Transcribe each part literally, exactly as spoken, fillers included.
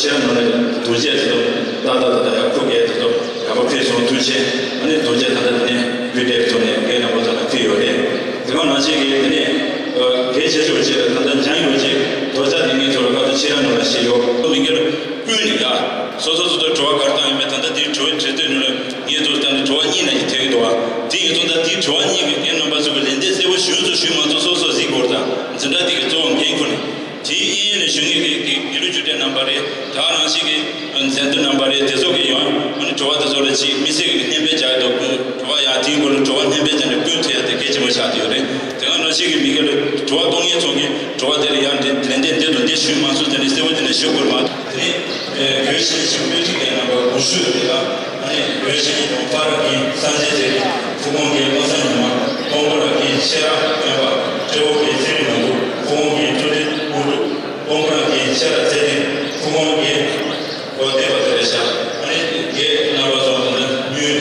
ཕྱིར་ནང་ནས་རྡོ་རྗེ་དེ་ཚོ་ཏག་ཏག་ཏག་ཏག་ཡག་ཁུག་གེ་དེ་ཚོ་ཡག་པོ་ཕུལ་སོང་། ཐུགས་རྗེ་ཆེ། ཨ་ནི་རྡོ་རྗེ་ད་ལྟ་དེ་ནས་བུ་དེབ་ཐོག་ནས་རྒན་རྣམ་པ་ཚོ་ལ་ཕུལ་ཡོད་རེད། དེ་ག་ནང་བཞིན་གྱི་དེ་ནས་གལ་ཆེ་ཤོས་ཅིག་ལ་ད་ལྟ་སྦྱང་ཡོད་ཅིག་རྡོག་རྩ་དེ་ངས་ཚོ་ལ་བཀའ་ཐུག་ཕྱིར་ནང་ལ་བཞེས་ཡོད། མི་སྒེར་ཀུན་ནས་ཡ་སོ་སོ་སོ་སོ་དྲི་བ་ག་རེ་བཏང་ཡོད་མེད། ད་ལྟ་དེའི་དྲི་བ་དྲི་དུས་ནང་ལ་ངས་ཚོ་ལྟ་ནས་དྲི་བ་གཉིས་ན་ཡིན་ཐེག་གི་འདུག་བ། དེ་ཡིན་ཙང་ད་དེའི་དྲི་བ་གཉིས་ཀྱི་རྒན་རྣམ་པ་ཚོ་གི་ལན་འདེབས་གསལ་པོ་ཞུ་ཚོ་ཞུས་མ་ཚོ་སོ་སོ་གཟིགས་དགོས་རེད། ད་འཛིན་གྲྭ་དེ་གི་གཙོ་བོ་འགན་ཁུར་ནས། དེའི་དབྱིན་ཡིག་ནས་ཞུ་མཁན་གྱི་དགེ་ལུགས་ཆོས་གྲོགས་རྣམ་པ་རེད། དེ་ག་ནང་བཞིན་གྱི་མཛད་གཙོ་རྣམ་པ་རེད། དེ་ཚོ་གི་ཡང་ཨ་ནི་དྲི་བ་དེ་ཚོ་ལ་ཅིག་དམིགས་བསལ་གྱི་སྙན་པའི་རྒྱག་འདུག་དྲི་བ་ཡང་དེའི་སྐོར་ལ་དྲི་བ་སྙན་པའི་རྒྱག་ནས་ཀུན་ཐེ་ཡ་དེ་གལ་ཆེན་པོ་ཆགས་ཡོད་རེད། དེ་ག་ནང་བཞིན་གྱི་མི་སྒེར་ལ་དྲི་བ་གཏོང་མཁན་ཚོ་གིས་དྲི་བ་དེ་ལ་ཡང་འདི་ལན་འདེབས་འདི་དང་འདི་ཞུས་མ་སོང་། དེ་ནས་གསལ་པོ་དེ་ནས་ཞུ་དགོས་མ་གཏོགས། དེ་ནས་བོད་ཕྱི་ནང་གི་སྤུན་མཆེད་རྣམ་པ་དགོངས་ཞུ་དེ་ལ། ཨ་ནི་བོད་ཕྱི་ནང་པར་རྒན་སངས་རྒྱས་ཚེ་རིང་། ཕུ་བོ་རྒན་བློ་བཟང་ཉི་མ། སྤོམ་པོ་ར་རྒན་ཤེས་རབ་སྟོན་པ། སྤྲེའུ་རྒན་ཚེ་རིང་ནོར་བུ། ཕུ་བོ་རྒན་ཚུལ་ཁྲིམས་དངོས་གྲུབ། སྤོམ་པོ་ར་རྒན་ཤེས་རབ་ཚེ་བརྟན། ཕུ་བོ་རྒན་ཨོ་བསྟན་པ་དེ་རེད་ཤག་ཨ་ནི་རྒན་རྣམ་པ་ཚོ་ནི་ཉུལ་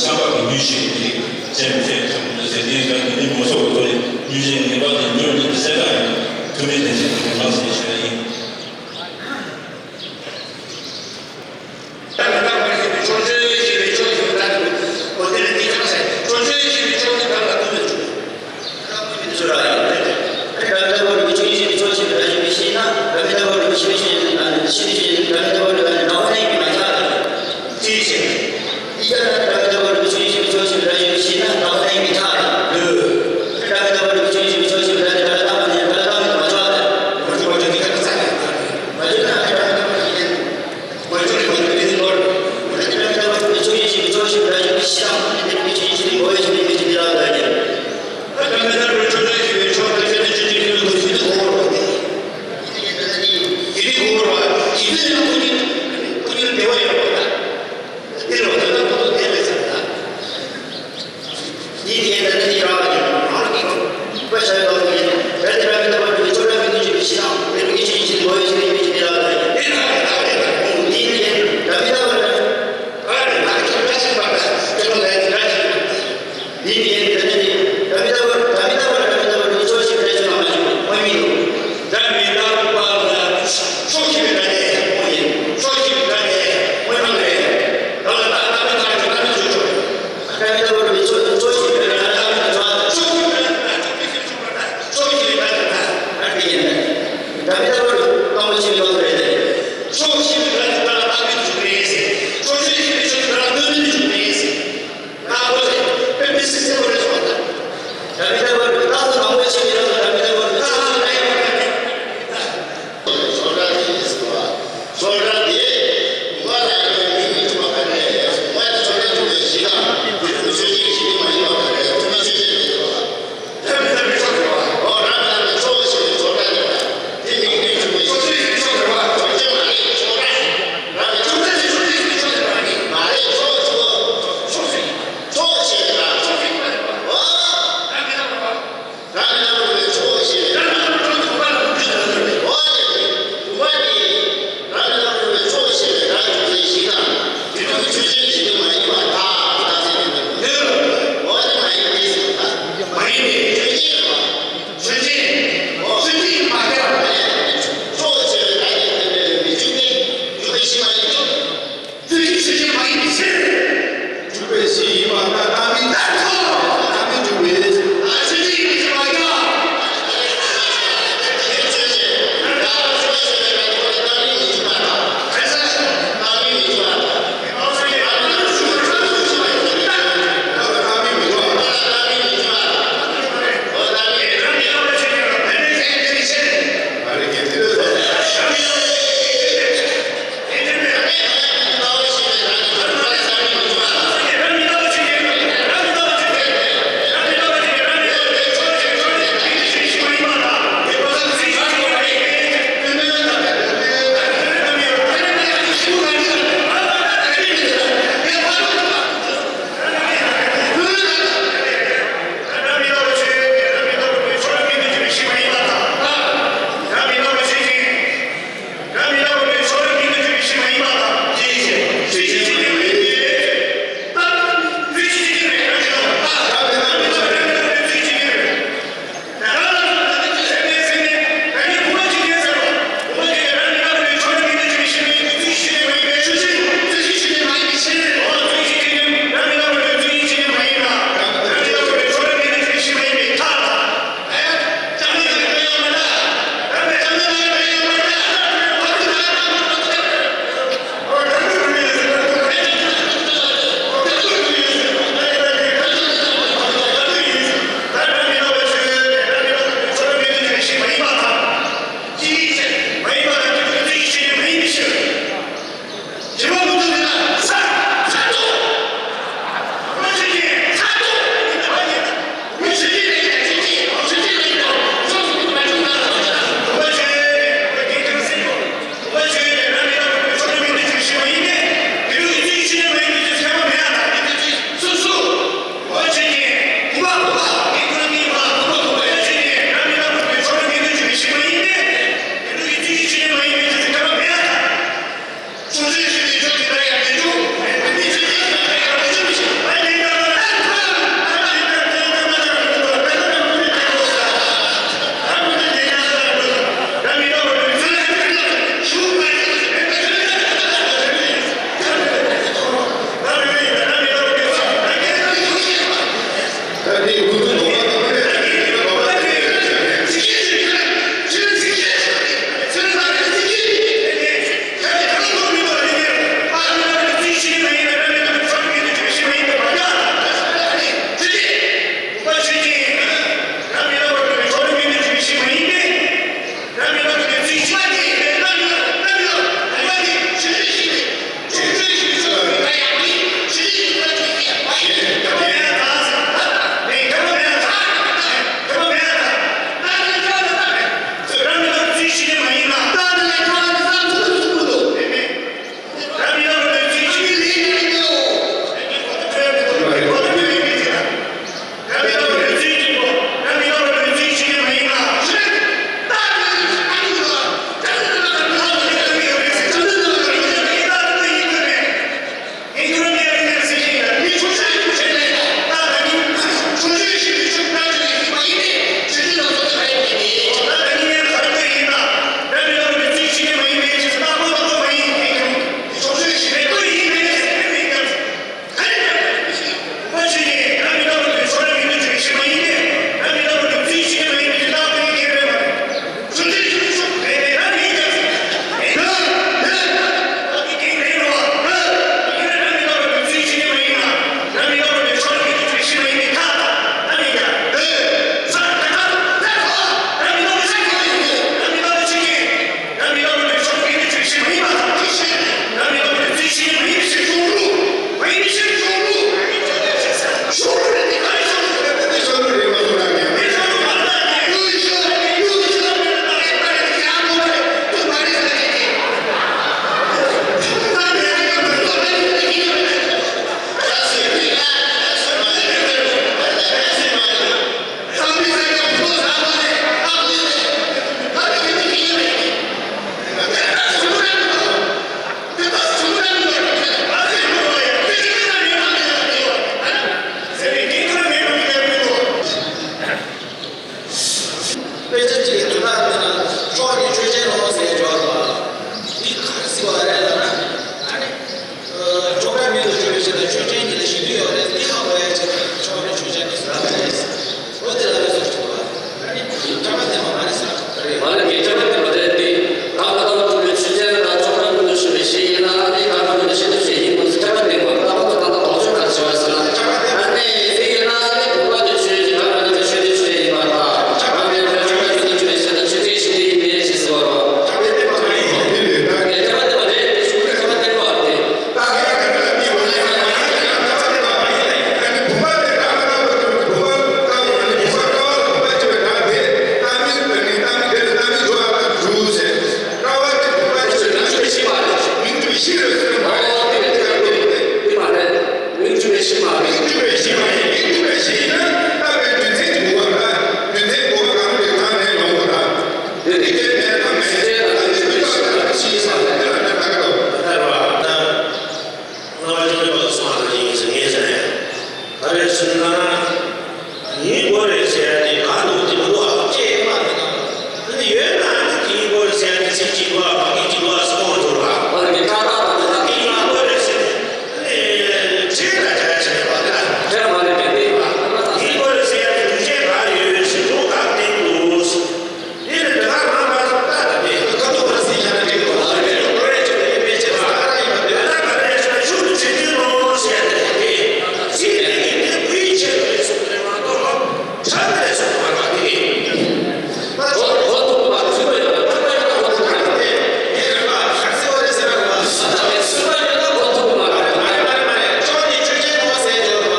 ཤམ་པ་གི་ཉུལ་ཞིག་གི་ཅན་ཚེ་ཚོ་ཟེར་དེ་ག་ནི་མོ་སོགས་ཀྱི་ཐོག་ནས་ཉུལ་ཞིག་ངེས་པར་དུ་ཉུལ་ནས་གསལ་བསྒྲགས་ཡོད། ཐུགས་རྗེ་ཆེ། ཐུགས་རྗེ་ཆེ། ཕྱོགས་ཆོས་ཞེས་པའི་ཕྱོགས་ཞེས་པའི་སྒྲ་འདི་གོ་དེ་ལ་འདི་ཀྱང་ཟེར། ཕྱོགས་ཆོས་ཞེས་པའི་ཕྱོགས་ཀྱི་སྒྲ་ལ་ལྟོས་པའི་ཕྱོགས། ཨ་ནི་ད་ལྟ་བར་དུ་ཆོས་ཞེས་པའི་ཕྱོགས་ཞེས་པའི་སྒྲ་ཞེས་པའི་ཤེས་ན། ད་ལྟ་བར་དུ་ཆོས་ཞེས་པའི་ཨ་ནི་ཤེས་ཞེས་ད་ལྟ་བར་དུ་ཨ་ནི་ལའོ་ནའི་མི་མ་ཆགས་ཅི་ཞེས། འདི་ཀྱང་ད་ལྟ་བར་དུ་ཆོས་ཞེས་པའི་ཕྱོགས་ཞེས་པའི་སྒྲ་ཞེས་པའི་ཤེས་ན། ལའོ་ནའི་མི་ཆགས་ལ་ལོས། ད་ལྟ་བར་དུ་ཆོས་ཞེས་པའི་ཕྱོགས་ཞེས་པའི་སྒྲ་ནི་ད་ལྟ་བར་དུ་ད་ལྟ་བར་དུ་མ་ཆགས་ལ། མ་ཆགས་ན་ད་ལྟ་བར་དུ་ཡིན། ཆོས་དང་ཆོས་ཅན་གཉིས་ལ་ཞི་དུལ་ཡོད་རེད། འདི་ཧ་གོ་ཡ་ཆེད་དུ་ཆོས་ནི་ཆོས་ཅན་གྱི་ཟེར་བ་རེད། འོ་དེ་ལ་ལ་སོགས་ཆོས་པ། ཨ་ནི་ཁྱབ་པ་བསྟན་པ་མ་རེད་ཟེར་བ་རེད། མ་རེད། ངས་ཁྱབ་པ་བསྟན་པ་རེད་དེ། ད་ང་དང་ཐུག་པའི་ཆོས་ཅན་དང་ཆོས་ཅན་མི་འདུག་ཞུ་བའི་གཞི་ཡིན་ན། ཨ་ནི་ད་ང་ཚོ་ནི་ཤེས་ཐུབ་ཤེས་ཡིན་དགོས་ཟེར་ཁྱབ་པ་བསྟན་པ་ལྟ་བུ་ཚོ་ད་ལྟ་ལོག་ཆོས་ག་རེ་བྱེད་པ་ཟེར་ན། ཨ་ནི་དེ་ཡིན་ན་ཨ་ནི་བུམ་པ་དེ་ཆོས་ཅན། ད་ང་ཚོ་ཆོས་དེ་ཆོས་ཅན་ཡིན་པ་དང་། ད་ང་ཚོ་ཆོས་ཅན་ཆོས་ཅན་ཞེས་ན་ཆོས་ཅན་ཞིག་དེ་ཡིན་མེད་ཞེས་ཟེར་བ་རེད། ཁྱབ་པ་བསྟན་པ་རེད་དེ་ཞུ་ཁྱབ་པ་བསྟན་པ་རེད་དེ། ལྔ་པ་ཅུང་ཟད་པ་སོང་བ་ཡིན་ཟེར་ངས་ཟེར་ནས། ད་རེས་སུ་ན་ཡིན་དགོས་རེད་ཟེར་ཡ་དེ་གང་འདུག་དེ་མི་འདུག་ཨ། ཅེས་ཡོད་མ་རེད། ད་ཡོད་ན་ནི་དེ་ཡིན་དགོས་རེད་ཟེར་ཡ་དེ་ཚིག་གཅིག་འདུག་ཨ། མ་གི་གཅིག་འདུག་ཨ་ཟེར་གོ་མ་ཐུབ་པ། ཨ་ནི་ད་ད་ད་ད་དེ་ཡིན་དགོས་རེད་ཟེར་ནས་ཁྲིད་ལ་བྱ་ཡ་བྱས་པ་ད་ཁྲིད་མ་རེད་པས་དེ། ཡིན་དགོས་རེད་ཟེར་ཡ་དེ་སྒྲུབ་བྱེད་ག་ཡོད་ཟེར་འགྲོ་ག་བསྟན་འདུག་དེ་ནི་དེ་ག་རང་ལ་སོགས་ད་ལྟ་དེ་ཁ་ཐུག་པར་སྲིད་ཆ་ན་འགྲིག་གོ། ཨ་ནི་ལོ་རེ་བྱས་པའི་དཔེ་ཆ་ལ་ཨ་ར་ཡིན་པ་དེ་ལ་ག་རེ་ཞུ་ན་ཤུགས་ཏུ་ཆོས་ཅན་ནོ་ཟེར་ཏེ་དེ་ཚིག་དེ་གི་དེ་བུའི་ཆེད་དུ་རེད་གསུངས་པ་རེད་མ་གཏོགས་ཁྲ་མི་རེད་གསུངས་པ་མ་གཏོགས་དེ། གོ་གོ་ཐུབ་པ་ཚུགས་པ་ཡོད་ན་ཚུགས་པ་ཡོད་ན་གོ་ཐུབ་པ་རེད། ངས་རེད་པ་ཁ་སེ་བ་རེད་ཟེར་བ་རེད་པ། ཚུགས་པ་ཡོད་ན་གོ་ཐུབ་པ་མ་རེད། མ་རེད་མ་རེད་མ་རེད། ཁྱོད་ནི་ཆོས་ཅན་ནོ་ཟེར་ཡོད་རེད་པ།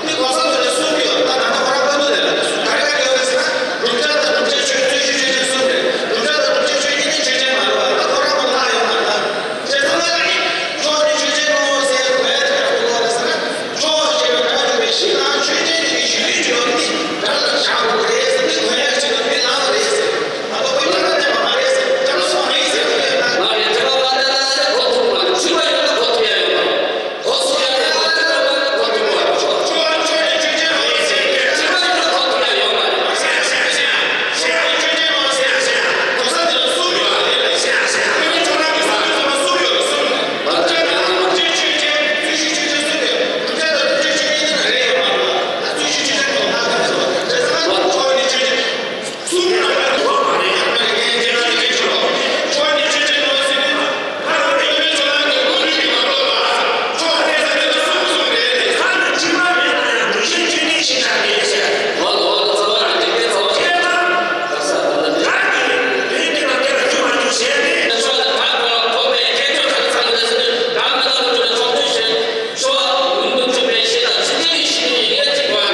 འདི་གོང་ས་མཆོག་ནས་གསུངས་ཡོད། ད་ད་ལྟ་ཁོ་རང་བཀའ་འདུག་དེ་ལ་ད་གསུངས་ག་རེ་ག་རེ་ཡོད་རེད་ཟེར་ན། བསྒྲུབ་བྱ་དང་བསྒྲུབ་བྱའི་ཆོས་རྫུན་ཞིག་ཆོས་ཅན་གསུམ་རེད། བསྒྲུབ་བྱ་དང་བསྒྲུབ་བྱའི་ཆོས་གཉིས་ནི་ཆོས་ཅན་མ་རེད་པ། ད་ཁོ་རང་གོ་ལྷག་ཡོད་མ་རེད་ད། བྱས་ཙང་ང་ལ་ནི་ཁྱོད་ནི་ཆོས་ཅན་ནོ་ཟེར་བས་དེ་ག་གོ་རེད་ཟེར་ན། ཁྱོད་ཞེས་པའི་སྒྲ་འཇུག་པའི་གཞི་ལ་ཆོས་ཅན་ནི་ཞུ་ཡུལ་གྱི་ཡོད་ནི་སྒྲ་ལ་བཞག་དགོས་རེད་ཟེར། འདི་གོ་ཡག་ཆེད་དུ་མི་ལངས་རེད་ཟེར། ད་ལྟ་ཁོ་ཁྱབ་པ་བསྟན་པ་མ་རེད་ཟེར། ཁྱབ་པ་སོང་མ་ཡིན་ཟེར་གྱི་ཡོད་ན། ང་ནི་ཁྱབ་པ་མ་བསྟན་ན་ཟེར་གོ་ཐུབ་མ་རེད། ཆུ་མ་ཡོད་ན་གོ་ཐུབ་ཡ་ཡོད་མ་རེད། ད་མི་ལ་ཕན་ཕྱོགས་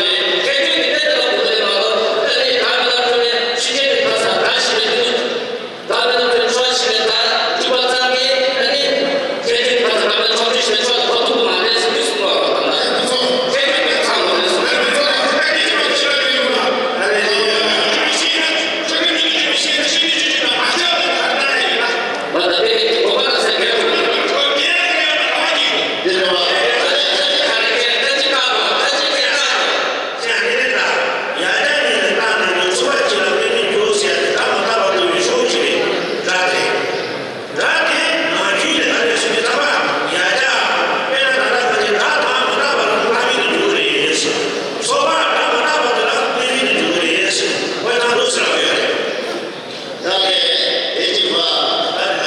ཤིག་ལ་ད་འཇུག་པ་ཙམ་གྱིས་ཨ་ནི་ཁྱེད་ཀྱི་ཁ་ཚ་ད་མི་ལ་ཕྱོགས་བཅུ་ཞིག་ལ་ཕྱོགས་ལ་གོ་ཐུབ་ཀྱི་མ་རེད་ཟེར་དུས་གསུངས་པ་རེད། ཁྱེད་ཀྱི་ཁ་ཚ་མ་རེད་ཟེར། ད་ལྟ་དེ་གོ་བ་ལ་ཟེར་མཁན་རེད། ད་ལྟ་དེ་གོ་བ་ལ་ཟེར་མཁན་རེད། ད་ཅི་ཁ་བ་ད་ཅི་ཁྱེད་ཁ་བ། ཡ་ཡ་ནི་ནི་ད་ན་ནི་ཚུ་བ་ཅི་ལ་མི་ནི་རྒྱུ་ཟེར་ཏེ་ད་མ་ད་བ་དུ་ཡི་ཤོག་ཅི་རེད་ར་རེད། ར་དེ་ང་རྒྱུད་ལས་ཨ་རེ་སུ་གི་ད་བ་ཡ་ཡ། དཔེར་ན་ད་ད་ང་ཅི་ད་ད་མ་ད་བ་ལ་ལྷ་མི་ནི་རྒྱུ་རེད། སོ་བ་ད་མ་ད་བ་དུ་ལ་མི་མི་ནི་རྒྱུ་རེད། ཝེ་ད་ལུ་སི་ར་ཡོད་རེད། ད་ལས་དེ་གཅིག་པ།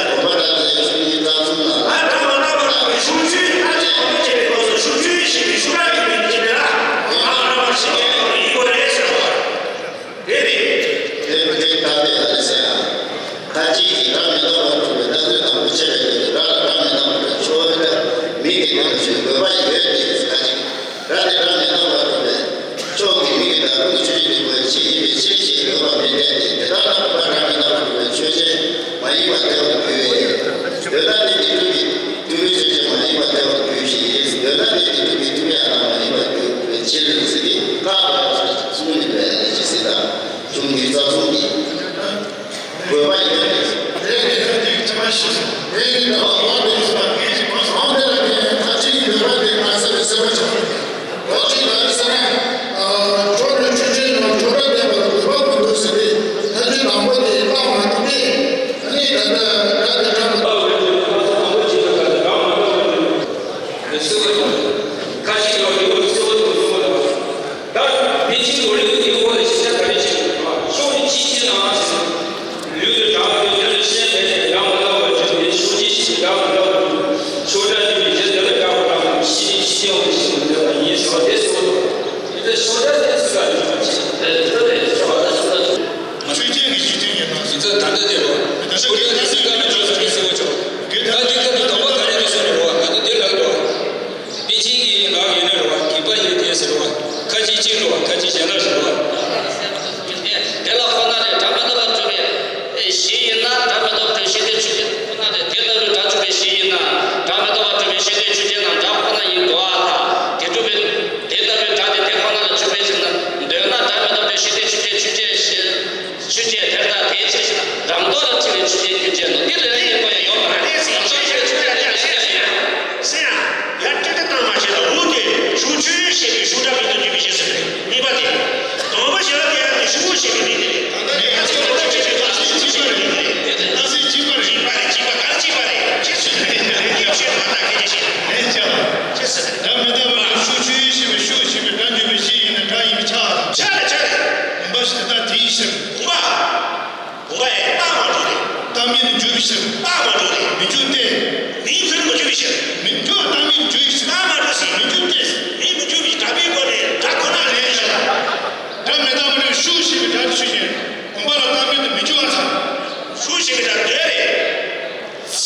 གོམ་པ་ར་དེ་ཆུ་ཡི་རྩ་གསུམ་ལ། ད་ད་མ་ད་བ་ལ་ཤུགས་ཆུ་ཨ་ཅེ་གོམ་པ་ཅེ་རེ་གོ་སོ་ཤུགས་ཆུ་ཡི་ཤི་བི་ཤུ་ར་ཡི་མི་ཅི་རེད་ལ། ང་ར་བ་ཤི་ཡི་ཡི་གོ་རེད་ཟེར་བ། དེ་རེད། དེ་དེ་ད་དེ་ཨ་ལེ་ཟེར་ཡ། ཁ་ཅིག་གིས་སྒྲ་མི་རྟག་པར་སྒྲུབ་པའི་ལྟ་ཚུལ་དང་པོ་ཕྱེ་བའི་དོན་དུ་སྒྲ་ལ་སྒྲ་མི་རྟག་པར་སྒྲུབ་ཆོག་པའི་སྒྲ་མིང་གི་དོན་ལ་བརྗོད་དགོས་པ་ཡོད་དེ་ཁ་ཅིག་སྒྲ་དེ་སྒྲ་མི་རྟག་པར་སྒྲུབ་པའི་ཕྱོགས་ཀྱི་མིང་གི་བརྡ་སྤྲོད་ཀྱི་ཆོས་ཅན་གྱི་དགོས་ཆེད་ཡིན་པའི་ཕྱིར་ཞེས་འདོད་པ་མི་འཐད་དེ། དེ་ལྟར་ན་སྒྲ་མི་རྟག་པར་སྒྲུབ་པའི་ཆོས་ཅན་མ་ཡིན་པར་ཐལ་བར་འགྱུར་བས། འདོད་ན་ནི་དེ་སྒྲུབ་ཀྱི་སྒྲུབ་པའི་ཆོས་ཅན་མ་ཡིན་པར་ཐལ་བར་འགྱུར་ཞེས། འདོད་ན་ནི་དེ་སྒྲུབ་ཀྱི་སྒྲུབ་པའི་རྣམ་པ་མ་ཡིན་པར་འགྱུར་བའི་ཕྱིར་ཟེར་ཏེ། ཀ་བ་གསུམ་ནི་བས་ལས་ཅི་ཟེར་ད། གཞུང་ཡིག་རྩ་གསུམ་གྱི་དགོས་པ་ཡིན་པས། དེ་ནི་ཐབས་ཀྱི་ཁྱད་པར་ཞིག་དེ་ནི་ལྟ་བ་འོག་ཏུ་ཡོད་པ་གང་ཞིག་གང་ཟག་དེ་ལ་ནི་ཐབས་ཀྱི་འདོད་པ་དེ་མ་ཟད་པའི་སེམས་པ་ཆགས་པ། འོག་ཅིག་ལ་ཟེར་ན། ཁྱོད་ནི་ཆོས་ཅན་ནོ། ཁྱོད་ར་བསྟན་པ་ལ་དགོས་པ་མི་འདུག་ཟེར་ཏེ། ཐབས་ཀྱི་དང་པོ་དེ་བཏང་མ་ཐུབ་པས། ཨ་ནི་ད་ལྟ་ར་དེ་འདྲ་མི་འདུག་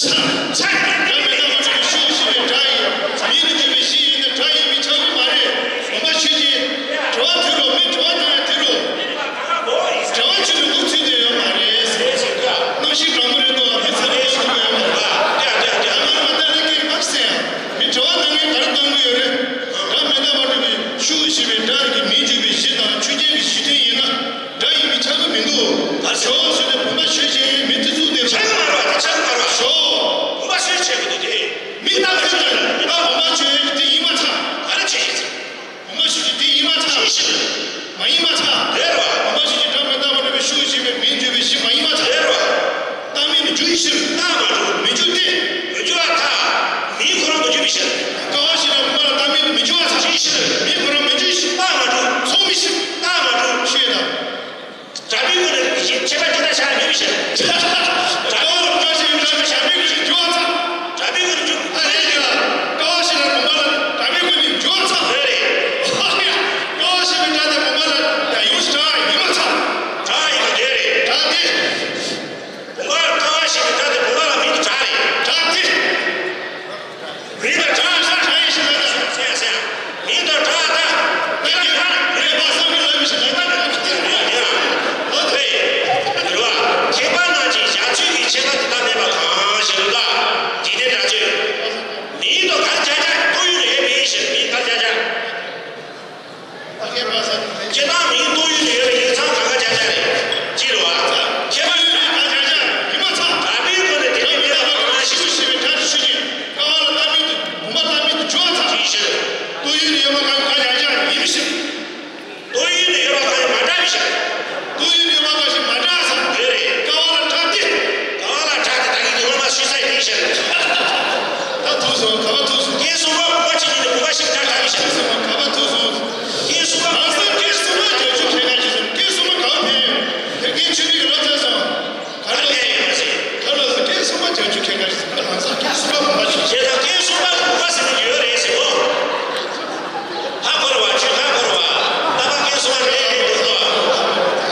ཚ། སྒྲ་མི་རྟག་པ་སྒྲུབ་པའི་ཤུགས་ཞེས་པའི་སྒྲ་ཡིན། མིང་དུ་གྱུར་པའི་གཞི་ཡིན་ན་སྒྲ་ཡིན་མིན་ཁྱབ་ཀྱི་མ་རེད། བུམ་པ་ཆོས་ཅན། དྲི་བ་དེ་རུ་མི་དྲི་བ་བཏང་ཡ་དེ་རུ། དྲི་བ་ཆོས་ནི་འགོ་ཚུལ་དེ་ཡོད་མ་རེད། གནམ་གཤིས་གྲང་མོ་རེད་འདུག་ཧེ་ཚ་རེད་ཤུགས་ཡོད་མ་རེད། ང་རང་མ་ལྟ་ལ་སྐད་ཕབ་ཟེར། མི་དྲི་བ་བཏང་མཁན་ག་རེ་བཏང་གི་ཡོད་རེད། སྒྲ་མི་རྟག་པ་སྒྲུབ་པའི་ཤུགས་ཞེས་པའི་སྒྲ་གི་མིང་བརྗོད་པའི་གཞི་དང་ཆོས་ཅན་གྱི་གཞི་མཐུན་ཡིན་ན། སྒྲ་ཡིན་མིན་ཁྱབ་ཀྱི་མི་འདུག་ད་ཞོག་ཟེར་ནས་བུམ་པ་ཆོས་ཅན་མི་དེ་ཚུགས་དེ་ཆགས་མ་རེད་བ། དེ་ཆགས་མ་རེད་བ། ཞོག་བུམ་པ་ཆོས་ཆགས་ཀྱི་འདུག་དེ། མི་རྟག་པའི་ཆོས་ཅན་ད་བུམ་པ་ཆོས་ཅན་དེ་ཡིན་མ་ཐག་ག་རེ་བྱེད་ཤེས་ཚེ། བུམ་པ་ཆོས་ཅན་དེ་ཡིན་མ་ཐག་ཤེས་ཤེས། མ་ཡིན་མ་ཐག་དེ་རེད་བ། བུམ་པ་ཆོས་ཅན་སྒྲ་མི་རྟག་པ་སྒྲུབ་པའི་ཤུགས་ཞེས་པའི་མིང་བརྗོད་པའི་གཞི་མ་ཡིན་མ་ཐག་དེ་རེད་བ། རྟག་མིན་དུ་འཇུག་ཕྱིར། རྟག་མ་གྲུབ་མི་འཇུག་སྟེ། མི་འཇུག་པར་ཐལ། མིང་ཁོ་རང་མི་འཇུག་པའི་ཕྱིར། ཀ་བ་ཞིག་ལ་བུམ་པ་ལ་རྟག་མིན་དུ་མི་འཇུག་པར་ཐལ། འཇུག་ཕྱིར། མིང་ཁོ་རང་མི་འཇུག་ཕྱིར། རྟག་མ་གྲུབ་ཚོགས་མི་ཕྱིར། རྟག་མ་གྲུབ་ཤེས་དང་། དྲག་པོའི་སྒོ་ནས་ཁྱད་པར་ཇི་ལྟར་བཞག་མེད་པའི་ཕྱིར། དྲག་པོ་ཀ་ཞིག་ལ་བུམ་པ་བཞག་མེད་ཀྱི་འཇུག་པར་ཐལ། དྲག་པོའི་སྒོ་ནས་འཇུག་ཨ་ལས་ཀྱི་ལ་ཀ་བ་ཞིག་ལ་བུམ་པ་ལ་དྲག་པོའི་སྒོ་ནས་འཇུག་པར་ཐལ། རེད་རེད། ཀ་བ་ཞིག་ལ་སྒྲ་དེ་བུམ་པ་ལ་ཡང་ཡོངས་སུ་གྲགས་ཡིན་མ་ཐལ། གྲགས་ཡིན་པ་དེ་རེད། གྲགས་ཏེ། བུམ་པ་ལ་ཀ་བ་ཞེས་པའི་སྒྲ་དེ་བུམ་པ་ལ་མིང་དུ་གྲགས་རེད། གྲགས་ཏེ། མིང་དུ་གྲགས་ས་གྲགས་ཡིན་ཞེས་པ་དང་། སེང་སེང་། མིང་དུ་གྲགས་ད། དེ་ལ་གྲགས་རེད་པ་བསམ་གྱི་ལབ་མི་ཞིག་ལབ་ན་ཡང་ཡང་ཡང་། ཨོ་ཙི། རེད་བ། ཁྱད་པར་རྣམས་ཀྱི་བཞག་ཚུལ་གྱི་ཁྱད་པར་དེ་ལྟར་མེད་པ་གང་ཞེ་ན། འཇིག་རྟེན་གྲགས་ཚུལ། མིང་དུ་ག་རེ་སྦྱར་སྦྱར་ཏོག་དབྱིབས་ནི་ཡོད་མིན་ཞེས་མིང་ག་རེ་སྦྱར་སྦྱར། སྤྱིར་བཏང་མིང་ཏོག་དབྱིབས་ནི་ཡོད་པའི་ཡིག་ཚང་གང་ག་སྦྱར་སྦྱར་རེད། སྤྱིར་བ། ཁྱད་པར་ཡོད་ན་གང་སྦྱར་སྦྱར་ཡིན་མ་ཚད། དྲག་པོའི་སྒོ་ནས་དེ་ནས་མི་རྟག་པ་གང་ཞིག་ཞེས་པའི་སྒྲ་དེ་ཆོས་ཅན། ཀ་བ་ལ་རྟག་མིན་དུ་བུམ་པ་རྟག་མིན་དུ་འཇུག་པར་ཐལ། ཅིའི་ཕྱིར། ཏོག་དབྱིབས་ནི་ཡོད་པ་གང་གང་སྦྱར་སྦྱར་ཡིན་ཕྱིར། ཏོག་དབྱིབས་ནི་ཡོད་པ་གང་ཡང་མ་གྲགས་པའི་ཕྱིར། ཏོག་དབྱིབས་ནི་ཡོད་པ་གང་ཞིག་མ་གྲགས་སམ། ཡོད་རེད། ཀ་བ་ལ་གྲགས་ཏེ། ཀ་བ་ལ་གྲགས་ཏེ་ད་གིན་ཉི་མ་མ་ཞུས་ས་ཡིན་ཕྱིར། ད་ཐུག་སོང་། ག་པར་ཐུག་སོང་། རྐྱེན་གསུམ་པ་བུམ་པ་ཆོས་ཅན་ནི་བུམ་པ་ཞིག་གྲགས་གྲགས་པའི་ཕྱིར། ཐུག་སོང་། ག་པར་ཐུག་སོང་། རྐྱེན་གསུམ་པ། གང་ཟག་རྐྱེན་གསུམ་པ་བྱང་ཆུབ་ཁྱད་པར་ཅན་གསུམ། རྐྱེན་གསུམ་པ་གང་ཕན་ཡོད། དེ་རྐྱེན་ཆོས་མིན་གྱི་བློ་ཐལ་སོང་། ག་རེ་ཕན་ཡོད་ཟེར། ག་རེ་ཟེར། རྐྱེན་གསུམ་པ་བྱང་ཆུབ་ཁྱད་པར་ཅན་གསུམ། གང་ཟག་རྐྱེན་གསུམ་པ་བུམ་པ་ཆོས་ཅན། བྱས་ཙང་རྐྱེན་གསུམ་པ་བུམ་པ་ཟེར་གྱི་ཡོད་རེད་ཟེར་གོ། ཧ་གོ་རེད་བ། ཁྱོད་ཧ་གོ་རེད་བ། རྟག་པ་རྐྱེན་གསུམ་པ་རེད་རེད་འདུག་ལོ།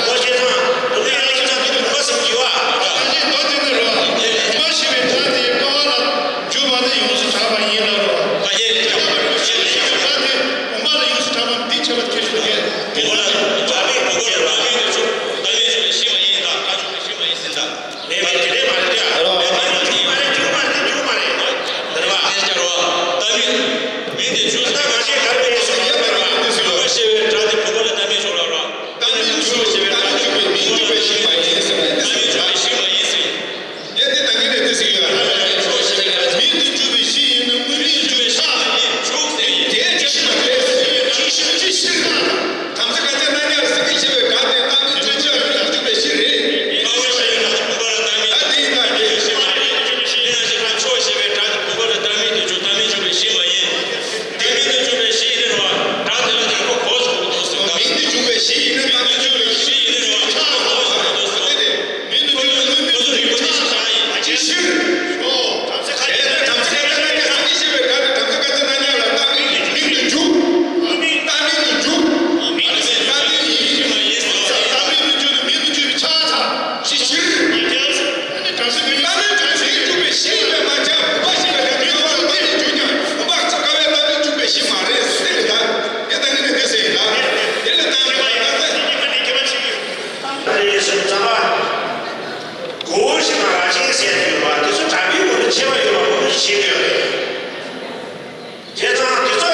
ཨོ་ཁྱེད་ཚང་། འདུག་ཡང་ཁྱེད་ཚང་དེ་ནི་བུམ་པ་ཟེར་གྱི་ཡོད་ཨ། ད་ཅི་མདོ་དེ་ནི་རོ། བུམ་པ་ཞེས་པའི་སྒྲ་དེ་ཀ་བ་ལ་འཇུག་པ་ནི་ཡོངས་སུ་གྲགས་པ་ཡིན་ལ་རོ། ད་ཅི་ཀ་བ་ལ་འཇུག་པ་ཞེས་པའི་སྒྲ་དེ་བུམ་པ་ལ་ཡོངས་སུ་གྲགས་པ་འདི་ཁྱད་པར་ཁྱད་ཆོས་དེ། བུམ་པ་ལ་གྲགས་པའི་བུམ་པ་ལ་རྟག་མིན་དུ་འཇུག་རྟག་མིན་འཇུག་པའི་གཞི་མ་ཡིན་དང་། རྟག་འཇུག་པའི་གཞི་མ་ཡིན་ཟེར་ད། མེད་པ་དེ་འདྲས་མ་རེད་ཡ། རེད་བ། མེད་པ་དེ་འདྲས་མ་རེད། འཇུག་མ་རེད། འཇུག་མ་རེད། རེད་བ། དེ་ལྟར་བ། ད་མིན། མིང་དེ་འཇུག་ད་ང་ཚོས་ག་རེ་བས་སོ་ཡ་མེད་པ། འཇུག་པ་ཞེས་པའི་སྒྲ་དེ་བུམ་པ་ལ་རྟག་མིན་འཇུག་ལ་རོ། ད་མིན་འཇུག་ཞེས་པའི་སྒྲ་དེ་འཇུག་པའི་མིང་འཇུག་པའི་གཞི་མ་ཡིན་ཟེར་བ་ཡིན། རྟག་མིན་འཇུག་པའི་གཞི་མ་ཡིན་ཟེར། ངས་འདི་ད་གིན་ནས་འདི་ཟེར་གྱི་ཡོད། མིང་དེ་འཇུག་པའི་གཞི་ཡིན་ན་དངོས་མིང་འཇུག་པའི་ཆ་ལ་ཡིན། འཇུག་ཟེར་ཡིན། དེའི་ཆ་ཤེས་པ་རེད་ཟེར་གྱི་ཡོད། ཅི་ཞིག་ཅི་ཞིག་དམ་ཚིག་ག་ཅན་རྣམ་ཉམས་ལ་སེམས་ཀྱིས་ཤེས་པའི་སྒྲ་དེ་རྟག་མིན་འཇུག་ཅེས་པ་ཡང་འཇུག་པའི་གཞི་རེད། ད་དེ་ཡིན་ན་དེ་ཡིན་ན་དེ་ཞེས་པ་རེད། ཆོས་ཞེས་པའི་སྒྲ་དེ་བུམ་པ་ལ་རྟག་མིན་དུ་འཇུག་རྟག་མིན་འཇུག་པའི་གཞི་མ་ཡིན། རྟག་མིན་དུ་འཇུག་པའི་གཞི་ཡིན་ནོ། སྒྲ་དེ་ལ་དེ་ཁོ་གོ་སོང་འདུག་ཟེར། མིང་དུ་འཇུག་པའི་གཞི་ཡིན་ན། རྟག་མིན་འཇུག་པའི་གཞི་ཡིན་ནོ། ཁོ་གོ་སོང་འདུག་ཟེར། མིང་དུ་འཇུག་པའི་དངོས་མིང་དུ་འཇུག་པའི་ཆ་ལ་ཡིན། ཅིའི་ཕྱིར། དེ་ལ་དམ་ཚིག་ག་ཅན་རྣམ་ཉམས་ལ་སེམས་ཀྱིས་ཤེས་པའི་སྒྲ་དེ་དམ་ཚིག་ག་ཅན་རྣམ་ཉམས་ལ་རྟག་མིན་མིང་དུ་འཇུག་རྟག་མིན་དུ་འཇུག་རྟག་མིན་ཡིན། རྟག་མིན་དུ་འཇུག་ན་མིང་དུ་འཇུག་པའི་ཆ་ཚང་། ཅིའི་ཕྱིར། རྟག་མིན་དུ་འཇུག་པའི་གཞི་ལ་མ་ཆགས། བུམ་པ་ཞིག་ལ་རྟག་མིན་དུ་འཇུག་ན་བུམ་པ་ཀ་བས་རྟག་མིན་འཇུག་པའི་གཞི་མ་རེད་ཟེར་གི་ད། ངས་ད་ངས་ནས་དེ་ཟེར་ཡིན་ད། དེ་ལས་བཏང་ནས་མ་ཡིན་ད། གོ་བོ་ཞིག་དང་ར་ཅན་ཟེར་ཡ་ཡོད་པ་དེ་ཚོ་དྲག་པོའི་ངོ་ནས་ཁྱད་པར་ཡོད་པ་ངོ་ཤེས་ཀྱི་ཡོད་རེད། བྱས་ཙང་དེ་ཚོ་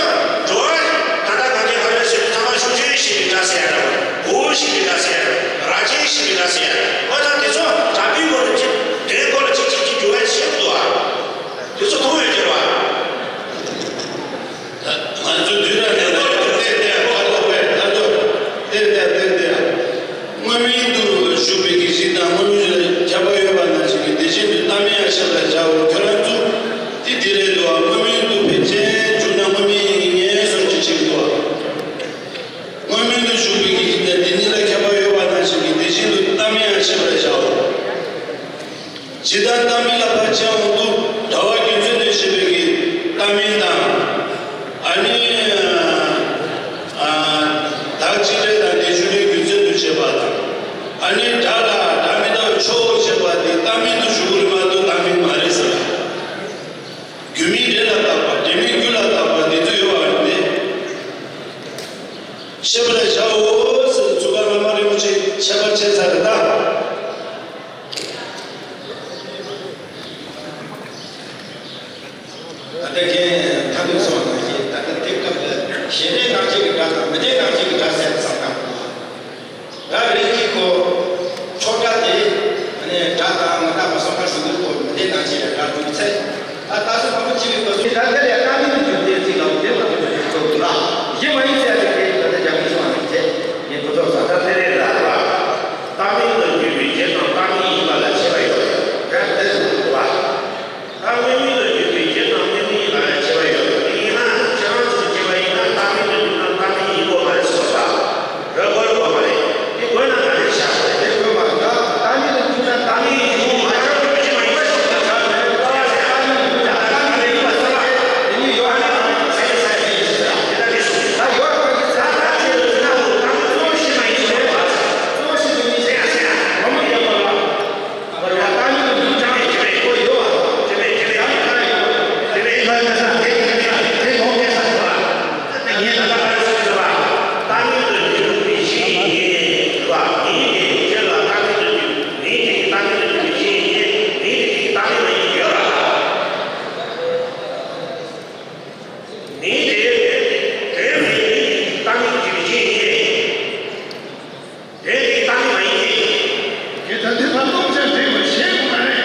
འགྲོ་བ་ད་ལྟ་གང་གི་ག་རེ་ཟེར་ཚང་མ་ཤུགས་ཆེན་ཞིག་གི་སྒྲ་ཟེར་ཡ་རེད། གོ་བོ་ཞིག་གི་སྒྲ་ཟེར་ཡ་རེད། ར་ཅན་ཞིག་གི་སྒྲ་ཟེར་ཡ་རེད། འོ་ད་དེ་ཚོ་དྲག་པོའི་ངོ་ནས་ཅི་དོན་གོ་ལ་ཅིག་ཅིག་ཅིག་འགྲོ་བ་ཤེས་ཀྱི་འདུག་ཨ། དེ་ཚོ་མཐོང་ཡོད་ཀྱི་རེད་བ། ང་ཚོ་དུས་རབས་འདི་ལ་ཡོད་དེ་དེ་ཕར་ལོག་པའི་ལྷ་ཚོགས་དེ་དེ་དེ་དེ། དངོས་མིང་དུ་ཞུགས་པའི་གི་གཞི་དང་དངོས་མིང་དུ་ཁྱབ་པ་ཡོད་པ་ནང་བཞིན་གྱི་དེ་བཞིན་དུ་རྟག་མིན་ཡང་ཤེས་པར་བྱའོ། ཁྱོད་རང་ཚོ་དེ་འདི་རེད་འདུག་ཨ། དངོས་མིང་དུ་ཕལ་ཆེར་འཇུག་ན་དངོས་མིང་ཡིན་ངེས་སོ་ཅི་ཞིག་འདུག་ཨ། དངོས་མིང་དུ་ཞུགས་པའི་གི་གཞི་དང་དེ་གཉིས་ལ་ཁྱབ་པ་ཡོད་པ་ནང་བཞིན་གྱི་དེ་བཞིན་དུ་རྟག་མིན་ཡང་ཤེས་པར་བྱའོ། ཇི་ལྟར་རྟག་མིན་ལ་ཕལ་ཆེར་འོང་དུས་འདྲ་བ་རྒྱུ་མཚན་དུ་བྱེད་པའི་གི་རྟག་མིན་དང་། ཨ་ནི། ཨ། བདག་གཅིག་རེད་དང་དེ་ཆོས་ཅན་རྒྱུ་མཚན་དུ་བྱེད་པ་དང་། ཨ་ནི་སྒྲ་ལ་སྒྲ་མི་རྟག་པའི་ཕྱོགས་བྱེད་པ་དེ་རྟག་མིན་དུ་ཞུགས་རེད་མ་གཏོགས་རྟག་མིན་མ་རེད་ཟེར། ད་ལྟ་ཁྱེད་ཐག་གིས་སོང་ནང་བཞིན། ད་ལྟ་དེ་སྐབས་ལ་གཞན་ལྡན་རྣམ་བཅད་ཀྱི་སྒྲ་དང་མི་ལྡན་རྣམ་བཅད་ཀྱི་སྒྲ་ཟེར་བསམ་སྟངས་འདུག་སྒྲ་རིགས་གཅིག་གོ། ཆོག་སྒྲ་དེ། ཨ་ནི་སྒྲ་དང་མི་རྟག་པ་གསུམ་ཀ་ཞུ་གི་གོ། མི་ལྡན་རྣམ་བཅད་ལ་སྒྲ་འཇུག་ཚེ། ད་ལྟ་སོ་སོ་མང་པོ་ཅི་བའི་སྐབས་སུ་སྒྲ་དེ་ལ་རྟག་མིན་དུ་འཇུག་སྟེ་ཚིག་ལ་དེ་ལྟ་བུ་ཞིག་ཐོབ་འདུག་ལ། གཞི་མ་ཡིན་ཟེར་ཡག་དེ་ད་ལྟ་རྒྱ་མིས་སོང་བ་ནང་བཞིན་ངས་ཁོ་ཚོར་ས་ད་དེ་རེད་ལ། རྟག་མིན་དུ་འཇུག་པའི་གཞི་དང་རྟག་མིན་ཡིན་པ་ལ་ཁྱད་པར་ཡོད་པས་དེ་ཟེར་གྱི་འདུག་ལ། ད་དངོས་མིང་དུ་གྱུར་པའི་གཞི་དང་དངོས་མིང་ལ་ཡང་ཁྱད་པར་ཡོད། དེ་ཡིན་ན་ཁྱེད་རང་ཚོས་བྱས་པ་ཡིན་ན་རྟག་མིང་དུ་གྱུར་ན་རྟག་མིང་ཡིན་དགོས་མ་རེད་ཟེར་བ་དང་། ར་དགོས་དགོས་མ་རེད། དེ་དགོས་ན་ག་རེ་བཞག་དགོས་རེད། དེ་དགོས་མ་རེད། རྟག་མིང་དུ་གྱུར་ན་རྟག་མིང་ཡིན་དགོས་མ་རེད། རྟག་མིང་དུ་གྱུར་ན་རྟག་མིང་ཡིན་དགོས་མ་རེད། རྟག་མིང་དུ་གྱུར་ན་རྟག་མིང་ཡིན་དགོས་མ་རེད། དེ་ནི་ཡོད་རེད། ད་ཡོད་རེད། ད་ཡོད་རེད། རྟག་མིང་དུ་གྱུར་ན་རྟག་མིང་གཙོ་བོ་ཞིག་མ་ཡིན་ཟེར་བ། གཙོ་བོ་ཞིག་ཏུ་མིན་ཟེར་ཡང་ཟེར་ཡང་ངོ་མ་ཡོད་པ་ལ། དེ་དེའི་རྟག་མིང་མ་ཡིན་ཏེ། དེ་ད་དེ་ལ་སྟོབས་ཆེན་འདྲེས་པར་ཤེས་དགོས་པ་རེད།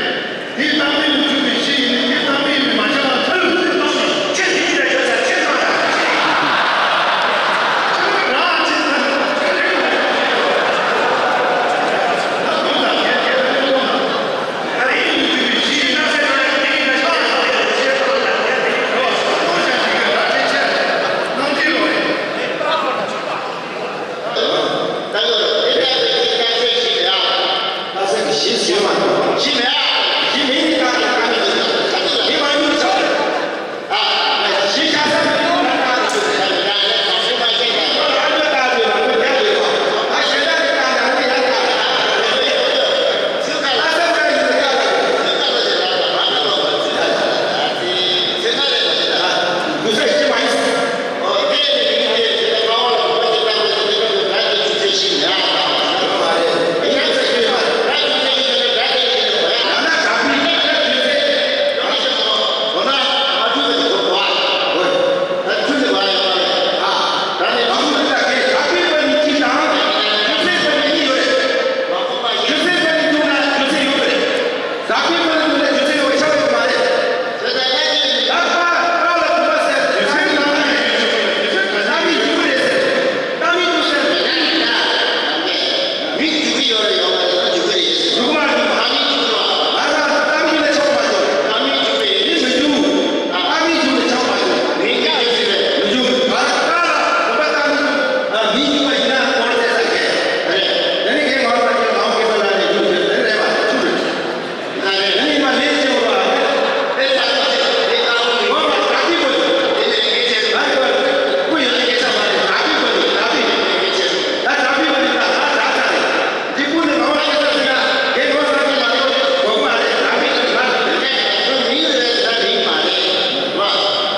དེའི་རྟག་མིང་དུ་གྱུར་པའི་གཞི་ཡིན་ནི་དེའི་རྟག་མིང་མིན་མ་བྱ་བ་ཐལ་ཚིག་སྟོང་ནི་ཁྱེད་དེ་གཉིས་ལ་ཡོད་ས་ཁྱེད་ཚང་ལ། ཁྱེད་རང་ཅི་ལྟར་ཁྱེད་རེད། ད་དུང་ད་ཁྱེད་ཁྱེད་རེད་ལོ། ད་རེད་དུ་གྱུར་པའི་གཞི་ཡིན་ན་ཚེ་ན་ཡང་དེ་གཉིས་ལ་ཆགས་ཡོད་ས་ཁྱེད་ཚང་ལ་ཁྱེད་རེད་ལོ། སྟོང་ཆ་ཞིག་གི་སྒྲ་ཆེ་ཆེར་སྣང་གི་ལོ་རེད། ད་ཡོད་རེད། དེ་ལྟ་བུའི་ཚིག་རྟགས་གསལ་བཞི་མེད་ཨ། རྟགས་གསལ་གྱི་གཞི་ཟེར་མ་གཏོགས། གཞི་མེད་ཨ། གཞི་མེད་ནི་རྟགས་ཀྱི་རྟགས་མིང་དུ་ཁ་ཐུག་ལ་མི་མ་ཡིན་པ་ཆགས་རེད། ཨ། གཞི་ཆགས་ས་མི་གཏོང་ན་རྟགས་ཀྱི་ཆོས་ཟེར། ད་ལྟ་རྟགས་ཀྱི་རྟགས་ཀྱི་རང་ཉིད་ཡང་རྟགས་རེད། ད་གཞན་དག་གི་རྟགས་ཀྱི་རང་ཉིད་ཡང་རྟགས་རེད། ཚིག་ཁ་ལ་ས་མ་ཡིན་པའི་རྟགས་རེད། ཚིག་ཁ་ལ་ཟེར་ར་ད་མ་ཁ་ལོ་བ་ཚིག་ཁ་ལ་ད་ཚིག་ཚིག་ཁ་ལ་ད་ད་ད་དགོས་ས་གཞི་མ་ཡིན། ཨོ་དེ་ནི་མིང་དེ་ཇི་ལྟར་ཀ་བ་ལ་གོ་བ་ཇི་ལྟར་ན་དེ་ལྟར་དུ་སྒྲ་དེ་ཆུ་ཚད་ཤིང་ཡང་དང་། ཡོད་མ་རེད། ཡིན་ན་ཚད་ཤིང་མ་རེད། སྒྲ་ཆུ་ཚད་ཤིང་ཡང་སྒྲ་དེ་ཡིན་ནོ་ཡང་། ཡང་ན་སྒྲ་མིན་སྒྲ་ཆུ་ཚད། ཡོད་ན་ཤིང་ནོ། འོ་ན་མ་ཆུ་ཚད་གོ་བ། འོ། ད་ཆུ་ཚད་བ་ཡོད་མ་རེད། ཨ། ད་ནི་མ་ཆུ་ཚད་གེ་སྒྲ་མིན་པ་ནི་གཅིག་དང་། ཆུ་ཚད་པ་ནི་གཉིས་ཡོད་རེད། མ་གོ་བ་ཡིན། ཆུ་ཚད་པ་ནི་འདུག་ན་ཆུ་ཚད་ཡོད་པ་རེད། ད་ཁོའི་ཁོ་ན་ཁོ་ན་རྒྱུ་མཚན་ཡོད་པ་ཆགས་ཡོད་མ་རེད། དེ་ལྟར་ཡང་ཅི་ཡིན། ད་ཀ་ཀ་ལ་གོ་བ་ཟེར་རྒྱུ་མཚན་ནང་ན་ཡོད་ཆོག་གི་རེད། རྟག་མིང་འཇུག་གི་རེད་ཟེར། རྟག་མིང་འཇུག་ཟེར། མིང་འཇུག་གི་ཡོད་རེད་ཡོད་མ་རེད། ད་འཇུག་གི་རེད་ཟེར། འཇུག་མ་འཇུག་རྟག་མིང་འཇུག་གི་རེད་བ། ང་རང་རྟག་མིང་ལ་ཆགས་མ་འཇུག་རྟག་མིང་འཇུག་པའི་མིང་མི་འཇུག་རྟག་མིང་འཇུག་ལ་ཆགས་མ་འཇུག་མིང་འཇུག་ཟེར་བས་མི་འཇུག་ང་རང་ཀ་ལ་གོ་བ་རྟག་མིང་འཇུག་མིང་འཇུག་པ་ཡིན་ན་ཁོ་རང་ཟེར་ས་གས་རེད། དེ་ནི་ཁྱེད་ང་རང་ས་ཁྱེད་ལའང་ཁྱེད་ས་ལ་ནས་འཇུག་ཟེར་དེ་རེད་བ། འཇུག་རེད། དུ་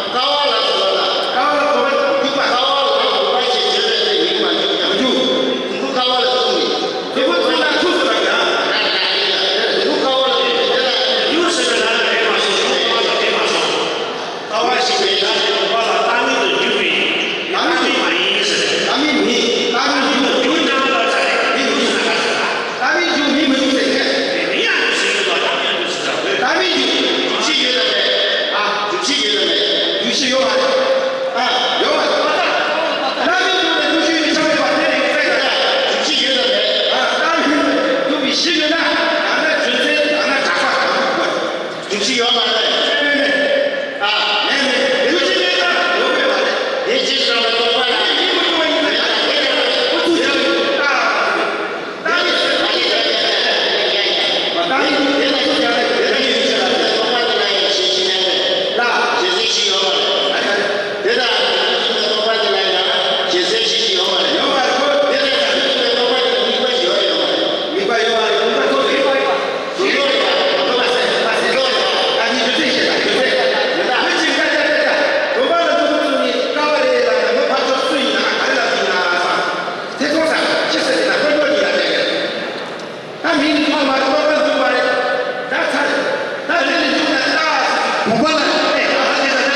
བ་ལ་སོགས་པ་དང་། ཀ་བ་ལ་སོགས་པ་དང་འཇུག་པ། ཀ་བ་ལ་གོ་བ་ཞེས་བརྗོད་པའི་ཚེ་མིང་མ་འཇུག་ཀྱང་། མ་འཇུག་དུམ་བུ་ཀ་བ་ལ་བཙུགས་ནས། དུམ་བུ་བཙུགས་ན་ཚུགས་སུ་རག་ཀྱང་། ར་ར་ཀྱི་ཡ། དུམ་བུ་ཀ་བ་ལ་བཙུགས་ནས་དེ་ལ་ཡུག་ཟེར་བའི་ལ་ལ་རེད་མ་སོང་། ཞོག་ཀ་བ་ལ་རེད་མ་སོང་། ཀ་བ་ཞེས་པའི་ལ་དེ་གོ་བ་ལ་རྟག་མིང་དུ་འཇུག་པའི་རྟག་མིང་མ་ཡིན་ཟེར། རྟག་མིང་མིན། རྟག་མིང་འཇུག་འཇུག་ན་ལ་ཚ་རེད། དེ་ཡུག་ཟེར་ན་ག་ཟེར་ན། རྟག་མིང་འཇུག་མིང་མ་འཇུག་ཟེར་མཁན། དེ་མིང་ཡང་འཇུག་ཟེར་གྱི་འདུག་རྟག་མིང་འཇུག་ཟེར་གྱི་འདུག་རྟག་མིང་འཇུག་འཇུག་ཕྱིར་ཡོད་དམ་མེད། ཨ། འཇུག་ཕྱིར་ཡོད་དམ་མེད། འཇུག་ཕྱིར་ཡོད་མ་རེད། ཨ། ཡོད་མ་རེད། རྟག་མིང་འཇུག་ནས་འཇུག་ཕྱིར་ཡོད་ཆགས་མེད་པ་དེ་རེད་ཟེར་གྱི་འདུག་འཇུག་ཕྱིར་ཡོད་དམ་མེད། ཨ། རྟག་མིང་འཇུག་པའི་གཞི་ཡོད་ན་ཡང་ན་རྒྱུ་མཚན་ཡང་ན་གྲགས་པ་གང་རུང་དགོས། འཇུག་ཕྱིར་ཡོད་མ་རེད། མེད་མེད། ཨ། མེད་མེད། འཇུག་ཕྱིར་མེད་ན་ཡོད་དགོས་མ་རེད། དེ་ཕྱིར་བྱ་བ་རྟོགས་པ་ལ། ཡིན་མི་འགྲོ་བ་ཡིན་ན་ཡང་ན་དེ་ལྟར་ཁོ་ཚོ་ཡང་རྟག་ད་མིང་ནི་ཐོག་མ་རྟོགས་པ་འདུག་པ་རེད། ད་ཚར། ད་དེ་ནི་འདུག་ན་ད། བུམ་པ་ལ་ཨེ་ད་ཧ་ཅི་ད་ད་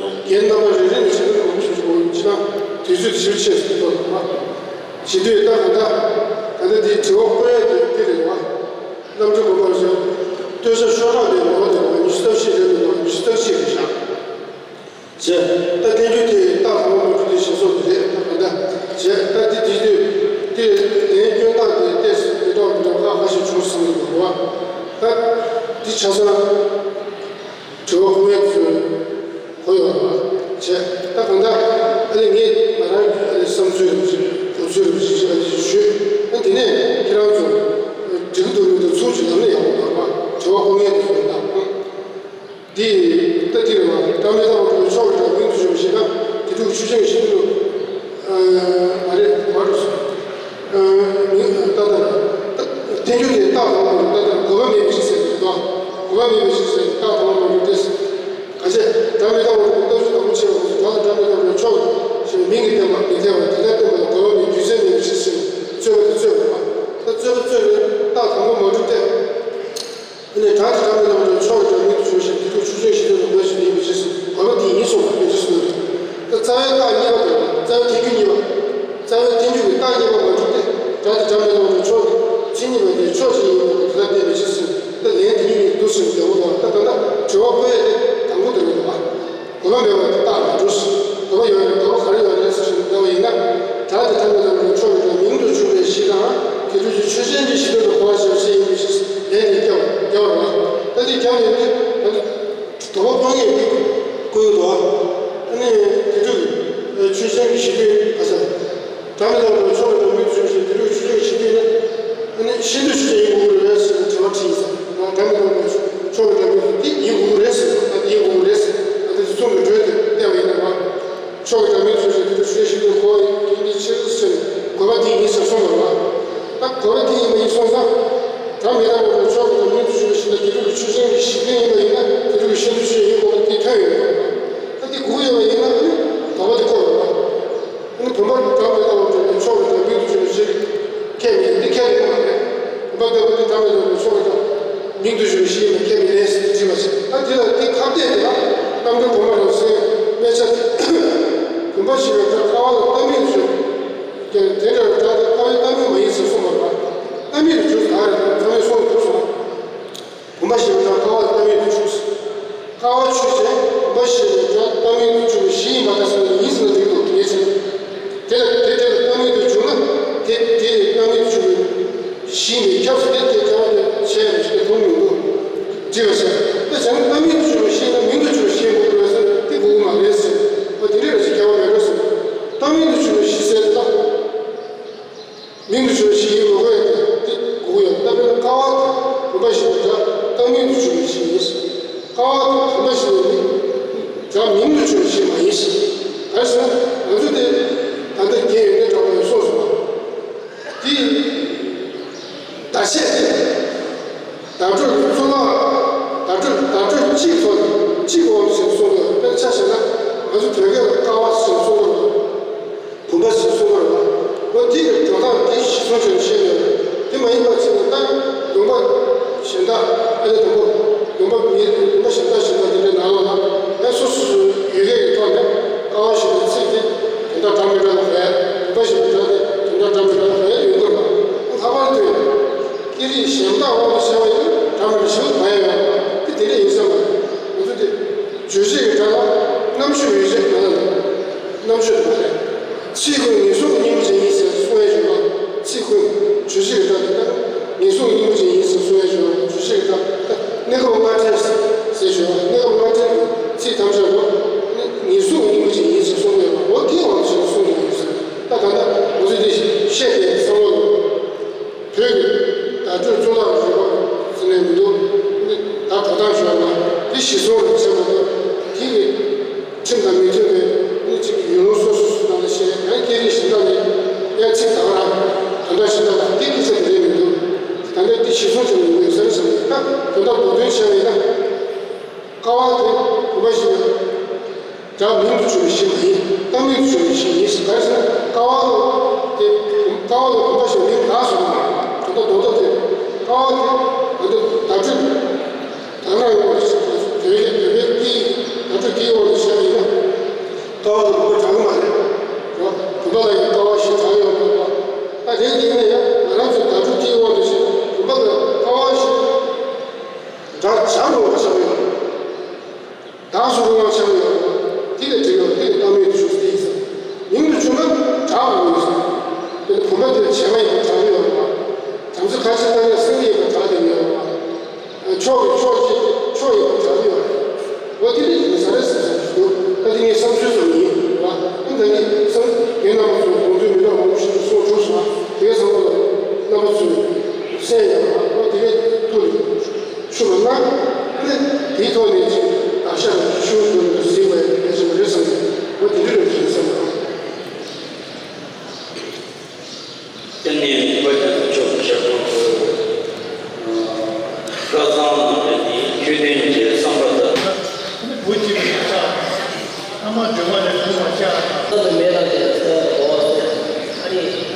རེད། རྒན་རྣམ་པ་རེ་རེ་ནས་བྱེད་པའི་གོང་བུ་ཞིག་འོང་ཅི་ན་དུས་ཚོད་ཞིབ་ཆེ་ཟེར་ཐོག་ལ་བྱེད་དུས་ད་ག་ད་ག་ད་དེའི་དྲི་བ་བཀོད་ཡ་དེ་དེ་རེད་བ། གནམ་གྲུ་གོ་པར་བཞག་ལྟོས་ས་ཤོག་ཁག་དེ་ངོ་བོ་དེ་ཉི་ཤུ་རྩ་བཞི་རེད་འདུག་ཉི་ཤུ་རྩ་གཅིག་རེད་བཞག་བྱས། ད་བསྟན་འགྱུར་དེ་རྟགས་དང་པོ་མ་གྲུབ་དེ་ཞེས་སོགས་ཀྱི་རེད་ད་ག་ད། བྱས་ད་དེ་དེ་དུས་དེ་ལན་སྐྱོན་སྟངས་དེ་ཏོག་ཙམ་མི་འདྲ་བ་མི་འདྲ་བ་ཁག་ཁ་ཤས་བྱུང་སོང་གི་འདུག་བ། ད་དེ་ཆ་ཚང་དྲི་བ་ཁུངས་ཡག་ཚོས་གོ་ཡོད་རེད་བ། བྱས་ད་གང་ལྟར་ཨ་ནི་ངས་ང་རང་གི་ཨ་ནི་བསམ་ཚུལ་རེ་ཞིག་གོ་ཚུལ་རེ་ཞིག་ཨ་ནི་ཞུས། ཨ་དེ་ནས་ཁྱེད་རང་ཚོ་འགྲིག་གི་འདུག་མི་འདུག་ཚུར་ཅིག་ལབ་ན་ཡག་པོ་འདུག་བ། དྲི་བ་ཁུངས་ཡག་དེ་ཚོ་ད། འདི་ད་འདི་རེད་བ། སྒྲ་མི་རྟག་པར་གྲུབ་པའི་ཕྱོགས་ཀྱི་སྒྲ་མིང་དུ་བྱས་པ་ཞེས་པ་དེ་དྲུག་ཆོས་ཅན་གྱི་ཤེས་འདོད་དུ། མ་རེད་མ་གྲུབ་སོང་། མིང་ད་ལྟ་ཐལ་འགྱུར་དེ་རྟགས་དང་པོ་ད་ལྟ་དགོས་པ་མེད་པའི་ཕྱིར་ཟེར་གྱི་འདུག་དགོས་པ་མེད་པའི་ཕྱིར་ཟེར་རྟགས་དང་པོ་མ་གྲུབ་སྟེ། ག་ཚད་སྒྲ་མི་རྟག་པར་གྲུབ་པའི་རྟགས་ཀྱི་དང་པོ་ཆེ་བ་སོགས་སྒྲ་དང་སྒྲ་མི་རྟག་པའི་ཕྱོགས་ཀྱི་ཞེས་པའི་མིང་གིས་བསྟན་པ་མི་འཐད་པ་དེ་ལྟར་བསྟན་པ་ལ་དགོས་པ་མེད་རྒྱུ་མཚན་མེད་པའི་ཕྱིར་ཟེར་རྩོད་པ་དེ་རྩོད་པ་རེད་བ། ད་རྩོད་པ་རྩོད་པའི་རྟགས་དང་པོ་མ་གྲུབ་སྟེ། ཨ་ནི་སྒྲ་དེ་སྒྲ་མི་རྟག་པར་ཕྱོགས་ཀྱི་སྒྲ་མིང་དུ་བྱས་ཤིང་དེ་དྲུག་ཆོས་ཅན་ཞེས་འདོད་ལ་དགོས་ཞེས་ཡིན་པའི་རྗེས་སུ་དགོས་པ་དེ་ཡིན་གསུངས་པ་དེ་རྗེས་སུ་འདོད་དོ། ད་རྩ་བའི་རྟགས་གཉིས་པ་དང་རྩ་བའི་ཐལ་འགྱུར་གཉིས་པ། རྩ་བའི་ཐལ་འགྱུར་གྱི་རྟགས་གཉིས་པ་མ་གྲུབ་སྟེ། སྒྲ་དེ་སྒྲ་མི་རྟག་པར་ཕྱོགས་ཀྱི་མཚན་ཉིད་པ་དེ་ཕྱོགས་གཅིག་ཡིན་པ་དེ་ལྟར་བསྟན་པའི་རྗེས་སུ་ད་ལན་དེ་གཉིས་ནི་འདུག་ཟེར་ནས་བདེ་བོ་དང་ད་ད་ལྟ་དྲི་བ་བཀོད་ཡས་དེ་དང་པོ་དེ་རེད་བ། དགོས་པ་མེད་པ་དེ་རྟགས་མ་གྲུབ། དགོས་པ་ཡོད་རེད་དགོས་པ་ག་རེ་ཡོད་རེད་ཟེར་ཞིང་བསྡད་པ་ཡིན་ན། སྒྲ་དེ་སྒྲ་མི་རྟག་པར་ཕྱོགས་ཀྱི་སྒྲ་མིང་དུ་གྱུར་པའི་གཞི་དང་དེ་དྲུག་གི་ཆོས་ཅན་གྱི་གཞི་དོན་དུ་གོ་བར་བྱ་བ་ཞིག་ཡིན་པའི་ཕྱིར་ལན་དེ་བརྒྱབ་བརྒྱབ་པ་རེད། ད་དེ་བརྒྱབ་ནས་འདི་ང་ཚོ་དོགས་པ་སྤང་ཡས་འདི་བཀོད་ཡོད་དོ། ཨ་ནི་དེ་དྲུག་གི་ཆོས་ཅན་གྱི་གཞི་དོན་ག་ས། སྒྲ་མི་རྟག་པར་ཕྱོགས་ཀྱི་སྒྲ་མིང་དུ་གྱུར་ཞིང་དེ་དྲུག་གི་ཆོས་ཅན་གྱི་གཞི་དོན་ནི། ཨ་ནི་ཤེས་འདོད་ཆོས་ཅན་ཡིན་དགོས་ཀྱི་རེད་ཟེར་ནས་དྲི་བ་དྲིས་ཡིན་ཙང་ང་སྒྲ་མི་རྟག་པར་ཕྱོགས་ཀྱི་སྒྲ་མིང་དུ་འདི་ཡིན་དགོས་ཀྱི་རེད་ཟེར་ན་འདི་ཡིན་དགོས་ཀྱི་རེད་ཟེར་ན་དེ་ཚོ་གསུམ་གྱི་འགྲོས་དེ་བལྟས་པ་ཡིན་ན་ཕྱོགས་ཀྱི་སྒྲ་མིང་དུ་གྱུར་ཞིང་དེ་དྲུག་ཆོས་ཅན་གྱི་གོ་བ་ཡིན་གྱི་འདི་ཕྱིར་ཟེར་ནས་དགོས་པ་འདི་ཡིན་ཟེར་གསུངས་པ་རེད་བ། ད་དགོས་པ་འདི་ཡིན་པ་ཡིན་སོང་ཙང་། སྒྲ་མི་རྟག་པར་ཕྱོགས་ཀྱི་སྒྲ་མིང་དུ་གྱུར་ཞིང་དེ་དྲུག་གི་ཆོས་ཅན་གྱི་གཞི་དོན་ཡིན་པ་ཡིན་ན་དེ་དྲུག་གི་ཤེས་འདོད་ཆོས་ཅན་ཡིན་དགོས་པ་འདི་ཐོན་ཡོད་རེད་བ། ད་འདི་དགོས་ཀྱི་ཡོད་པ་ཡིན་ན་ཨ་ནི་དོགས་པ་འདི་བཀོད་རེད་བ། ཨ་ནི་བུམ་པ་སྒྲ་མི་རྟག་པར་གྲུབ་པའི་ཕྱོགས་ཀྱི་སྒྲ་མིང་དུ་གྱུར་པའི་གཞི་ཁས་མི་ལེན་འདི་ཁས་ལེན་དགོས་པ་རེད། བུམ་པ་ལྟ་བུ་འདི་སྒྲ་མི་རྟག་པའི་ཕྱོགས་ཀྱི་སྒྲ་མིང་དུ་གྱུར་པའི་གཞི་ཡིན་པ་ཁས་མི་ལེན་ཟེར་དྲིས་པ་ཞིག་ད་འདི་ལ་འདི་ཁ་གཏད་དེ་ལ་རྣམ་གྲོལ་གོང་མ་རང་སའི་དཔེ་ཆ་དེ། བུམ་པ་ཞེས་པའི་སྒྲ་ཀ་བ་ལ་རྟགས་མིང་དུ་གྱུར། ཀྱང་དེ་འདྲ་བའི་སྒྲ་དེ་ཀ་བའི་རྟགས་མིང་མ་ཡིན་ཟེར་གསུངས་པ་རེད། རྟགས་མིང་དུ་གྱུར་ད་རེད་ཚང་མས་གསུངས་འདུག་སོང་། བུམ་པ་ཞེས་པའི་སྒྲ་ཀ་བ་ལ་རྟགས་མིང་དུ་གྱུར། ཀ་བ་ཆོས་ཅན། བུམ་པ་ཞེས་པའི་སྒྲ་རྟགས་མིང་དུ་གྱུར་པའི་གཞི་ཡིན་པ་ལྟར་སོང་ནས་ཡིན་ཟེར་ན་འགྲིག་འདུག་ངས་བྱས། དེ་ལ་དེ་དེ་ལ་རྟགས་མིང་དུ་གྱུར་ན་ མིང་དུ་གྱུར་པའི་གཞི་ཡིན་དགོས་ཀྱི་ཡོད་དེ་དགོས་ཀྱི་ཡོད། ད་དཔེར་ན་ཀ་བ་དེ་བུམ་པ་བཞི་པའི་སྒྲ་རྟགས་མིང་དུ་གྱུར་པའི་གཞི་ཡིན། ཀ་བ་དེ་བུམ་པ་བཞི་པའི་སྒྲ་མིང་དུ་གྱུར་པའི་གཞི་མ་ཡིན། ག་རེ་ཟེར་ན་ང་ཚོ་དེ་ད་ལྟ་རྒྱན་ཡོན་ཏན་དྲངས་པ་ཡིན་གསུངས་སོང་བ། དེ་བརྡ་ཆད་དེ། བརྡ་སྤྲོད་ཀྱི་གཙུག་ལག་བརྡ་སྤྲོད་བརྡ་སྤྲོད་གཅིག་ཐོག་ནས་གཅིག་འོང་ཞེས་གསུངས་ཡོད། དཔེར་ཆ་བཞག་ན་ང་ཚོ་བོད་སྐད་ལ་ཀ་བ་ཞེས་གསུངས་ཡོད། བུམ་པ་ཞེས་གསུངས་ཡོད། འོ་དེ་གི་འགྲོ་སྟངས་དེ་གཞི་བཟུང་བྱས་ནས་བཤད་ཡོད། དེ་མ་ཡིན་པ་བྱས་ན་ད་ལུང་པ་གཞན་དག་ཨ་ནི་དང་པོ་ལུང་པ་མི་ལུང་པ་གཞན་དག་གཞན་དག་དེ་འདྲའི་ནང་ལོགས་ལ་ཨ་སོ་སོ་སོའི་ཡུལ་སྐད་ཀྱི་ཐོག་ནས་ཀ་བ་ཞེས་པའི་ཚིག་དེ་དོན་དག་འདྲ་མི་འདྲ་ལ་བས། བུམ་པ་ཞེས་པའི་སྒྲ་དེ་དོན་དག་འདྲ་མི་འདྲ་ལ་བས་ཡོང་གི་རེད་པ། ལྷག་པར་དུ། སྐད་རིགས་གཞན་དག་དབང་དུ་བྱས་པ་ཡིན་ན་འདྲ་མི་འདྲ་ཞིག་མ་ཡོང་བ་དེ་དེ་འདྲ་ཡིན་བསམ་པ། ང་ཚོ་དེ་རྗོད་བྱེད་ཀྱི་སྒྲ་ལ་རྣམ་དཔྱོད་ཡོད་ཚད་ང་ལ་རྣམ་དཔྱོད་མ་རེད། ཚིག་ཀུན་ངེས་བཟུང་སྙིང་པོ་ཅན་ཡིན་ཟེར་གསུང་ཡས་བྱུང་བ། ཚིག་ཀུན་རྗོད་བྱེད་ཀྱི་སྒྲ་དེ་ལྟར་ངེས་བཟུང་སྙིང་པོ་ཅན་ཡིན་ཟེར་གསུང་ཡས་བྱུང་བ། རྗོད་བྱེད་ཀྱི་སྒྲ་ད་གནས་སྐབས་སྔ་འཕྲིན་ཟེར་བྱུང་བ། གནས་སྐབས་སྔ་འཕྲིན་གྱི་ཚིག་ཐམས་ཅད་ལ་ངེས་བཟུང་སྙིང་པོ་ཅན་ཡིན་ཟེར་གསུངས་ཡོད་པ། འོ་དེའི་དབང་དུ་བྱས་ནས་གསུངས་ཡོད་ཟེར། ད་ད་ལྟ་ང་ཚོས་དེ་བཤད་པའི་བསམ་བློ་ལ། བོད་ཀྱི་བརྡ་སྤྲོད་གཙུག་ལག་རིག་པ་ཟེར་ནས་མི་འདུག་ནི་ད་འགྲོ་སྟངས་ཞུ་བ་དེ་གཞི་བཟུང་རེད་བྱས་མ་གཏོགས་དེ་གི་ཁྲིམས་དང་མི་མཐུན་པའི་ནི་གཅིག་གི་ཡུལ་ལུང་སོ་སོ་སོ་ནང་ལ་བཤད་ཡང་སྐད་རིགས་གཞན་དག་ནས་ཡང་ཚིག་ད་ག་རང་དོན་དག་གཞན་དག་ལ་དེ་སྐད་ཆ་དེ་རེད་མི་འདུག་ད་ལྟ་དེ་གཞི་བཟུང་བྱས་ནས་མི་འདུག་ཟེར་བསམ་ནས་ད་དོན་དག་མདོ་དོན་བྱས་པ་ཡིན་ན། ཀ་བ་དེ་བུམ་པ་བཞི་པའི་སྒྲ་མིང་དུ་གྱུར་པའི་གཞི་མ་ཡིན། རྟགས་མིང་དུ་གྱུར་པའི་གཞི་ཡིན་ཟེར། ག་རེ་ཟེར་ན་ཀ་བ་ལ་དེ་ཀ་བ་ལ་བུམ་པ་ཞེས་མིང་གང་ཟེར་བ་མ་རེད། དོན་དག་མདོར་བསྡུས་ཏེ་ཀ་བ་དེ་ང་ཚོ་བརྡ་སྤྲོད་དང་རང་ཡོང་བ་རེད་ཟེར། བོད་ཡིག་བོད་པའི་སྐད་ཡིག་བརྡ་སྤྲོད་སྐད་ཡིག་དབང་དུ་བྱས་པ་ཡིན་ན་ཀ་བ་ལ་བུམ་པ་གྲགས་ཀྱི་མ་རེད། རེད་བ། བུམ་པ་ལ་ཡང་ཀ་བ་ཞེས་གྲགས་ཡོད་མ་རེད་བ། ད་དེ་དེ་ཡིན་ན་ཡང་ང་རང་ཚོའི་བརྡ་སྤྲོད་སྐད་ཡིག་དབང་དུ་བྱས་ན་བུམ་པ་ལ་ཀ་བ་ཞེས་སྒྲ་སྦྱར་དགོས་པ་ཆགས་ཡོད་རེད། བདག་སོགས་ཀྱི་དབང་ཆ་ཡོད། དེ་ལས་འབྲེལ་བ་དེ་ལས་རྟགས་མིང་དུ་གྱུར་ཏེ་ཡིན་ཟེར། མིང་དུ་གྱུར་ན་གྲགས་དགོས་ཡིན་ཟེར། དེ་ལས་བུམ་པ་དེ་བྱེ་བ་ཡིན་པ་གྲགས་ཀྱི་ཡོད་རེད་པ། བྲམ་ཟེ་ཁ་ཆེ་ལྟར་ཡང་སེང་གེ་ཡིན་པ་གྲགས་བསྡད་ཀྱི་ཡོད་རེད་པ། ཕྱོགས་ཀྱི་ཕྱོགས་ཀྱི་ཕྱོགས་ཡིན་པ་གྲགས་ཀྱི་ཡོད་རེད། འོ་དེ་ལས་ཡིན་ས་རེད་ཟེར་ཟེར་གྱི་འདུག་ད་དེ་ངའི་བསམ་ཚུལ་ཙམ་ཡིན་རེད་པ། ཨ་ད་ངས་བསམ་ངའི་རྣམ་པ་ཚོ་དགོངས་ཚུལ་མི་འདྲ་མང་པོ་ཞིག་གསུངས་གྲུབ་སོང་བ། དེའི་བསམ་བློ་རྣམ་པ་ཚོས་གསན་ཡོད་པ། འོ་དེ་ལས་ཐུགས་ལ། ཞུ་བ་ན། ཨ་ནི་དེའི་ཐོག་ནས་ཅིག་བདག་ཤ་རུ་ཞུ་དགོས་པ་གཟིགས་པའི་གལ་ཆེན་པོ་རེད་བསམ་ནས་འོ་དེ་འདྲ་རེད་ཅེས་བསམ་པ། དེ་ནས་འདུས་པ་རྒྱ་མཚོ་མཆོག་གི་ཞབས་དྲུང་དུ་བཀའ་གསང་གནང་བའི་དེའི་ཆོས་ལྡན་གྱི་བསམ་པ་དང་། བུ་གཅིག་གིས་ཆགས། ཨ་མ་སྒྲོལ་མ་ནས་བུ་མ་ཆགས། ཨ་ནི་མེད་ལ་དེ་ལ་ཟེར་བ་གོ་བ་སོང་། ཨ་ནི།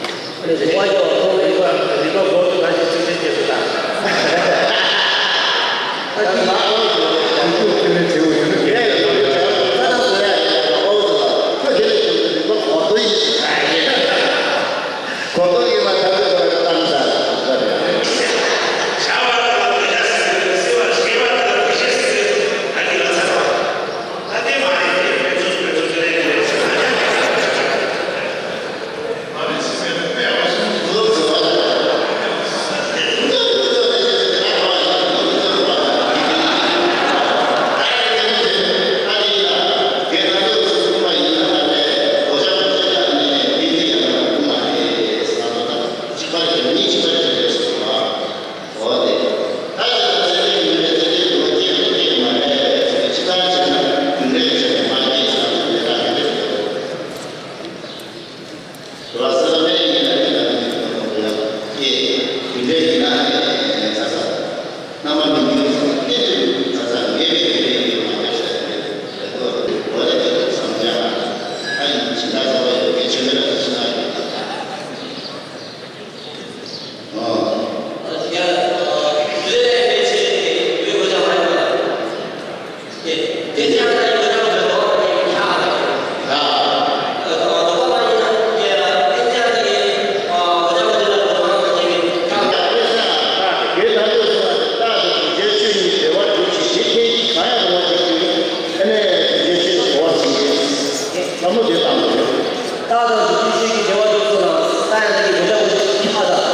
རྟགས་དང་རྗེས་ཤུལ་གྱི་བྱ་བ་སྒྲུབ་ཚུལ་ལ་རྟགས་ཡང་དག་གི་བགོ་བཤའ་དགོས་ཤེས་ཀྱི་ཁྱབ་པ་དང་།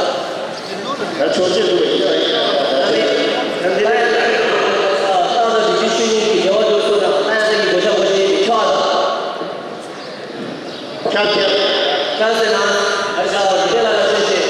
ད་ཆོག་ཤེས་སུ་རེད། རྟགས་ཡང་དག་རྗེས་ཤུལ་གཉིས་ཀྱི་བྱ་བ་སྒྲུབ་ཚུལ་ལ་རྟགས་ཡང་དག་གི་བགོ་བཤའ་དགོས་ཤེས་ཀྱི་ཁྱབ་པ་དང་། ཁྱབ་ཁྱབ། ཁྱབ་ཟེར་ན། ཨ་ཤ་རི་ལ་ལ་ཆོག་ཤེས།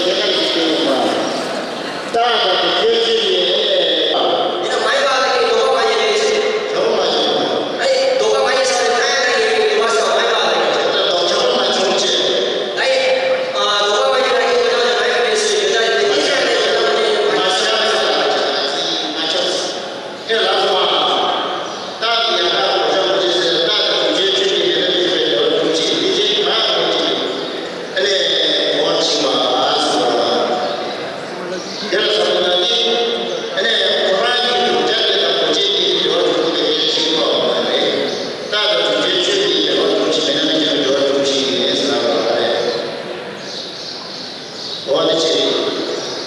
ཁྱེད་རང་གིས་ཤེས་ཡོད་པ། རྟགས་དང་དུས་ཚོད་ཅི་ཡིན། ཨེ། ཡིན་ན་མ་ཡིན་པ་ལ་ཀྱི་དོགས་པ་མ་ཡིན་རེད་ཅེས། དོགས་པ་མ་ཡིན། ཨེ། དོགས་པ་མ་ཡིན་ས་རེད། ད་ཡང་ན་ཡིན་ཡིན་མ་ཤོག་མ་ཡིན་པ་ལ་ཀྱི། དོགས་པ་མ་བྱུང་ཅེས། ཨེ། ཨ། དོགས་པ་མ་ཡིན་ན་ཀྱི་དོགས་པ་མ་ཡིན་པའི་སུ་ཡོད་ད་ཡིན་ན་ཡིན་ས་རེད། ཡོད་ད་ཡིན་མ་ཤོག་མ་ཤོག་ཨེ། ལགས་སོ། རྟགས་ཀྱི་ཡང་དག་གོ་ཆ་གོ་ཆ་ཟེར། རྟགས་དང་དུས་ཚོད་ཆོས་ཅན་གྱི་རྣམ་དབྱེ་ཆོས་ཅན་དེ་བ་དྲུག་ཅིག་དེ་ཅན་གྱི་ཁ་དྲུག་ཅིག་ཨ་ནི་འོར་ཕྱིན་པ་ཟེར་བ། དེ་ལ་ཟེར་བ་ན་ནི། ཨ་ནི་ཁོ་རང་གི་བསྒྲུབ་བྱ་དེ་དང་གོ་ཆ་དེ་དེ་བ་དྲུག་པོ་དེ་ཕྱིན་པ་མ་རེད། རྟགས་དང་དུས་ཚོད་ཆོས་ཅན་དེ་བ་དྲུག་ཅིག་མེད་ན་མི་འགྱུར་བ་དེ་བ་དྲུག་ཅིག་ཡིན་ཟེར་བ་རེད། འོ་དེ་བྱས།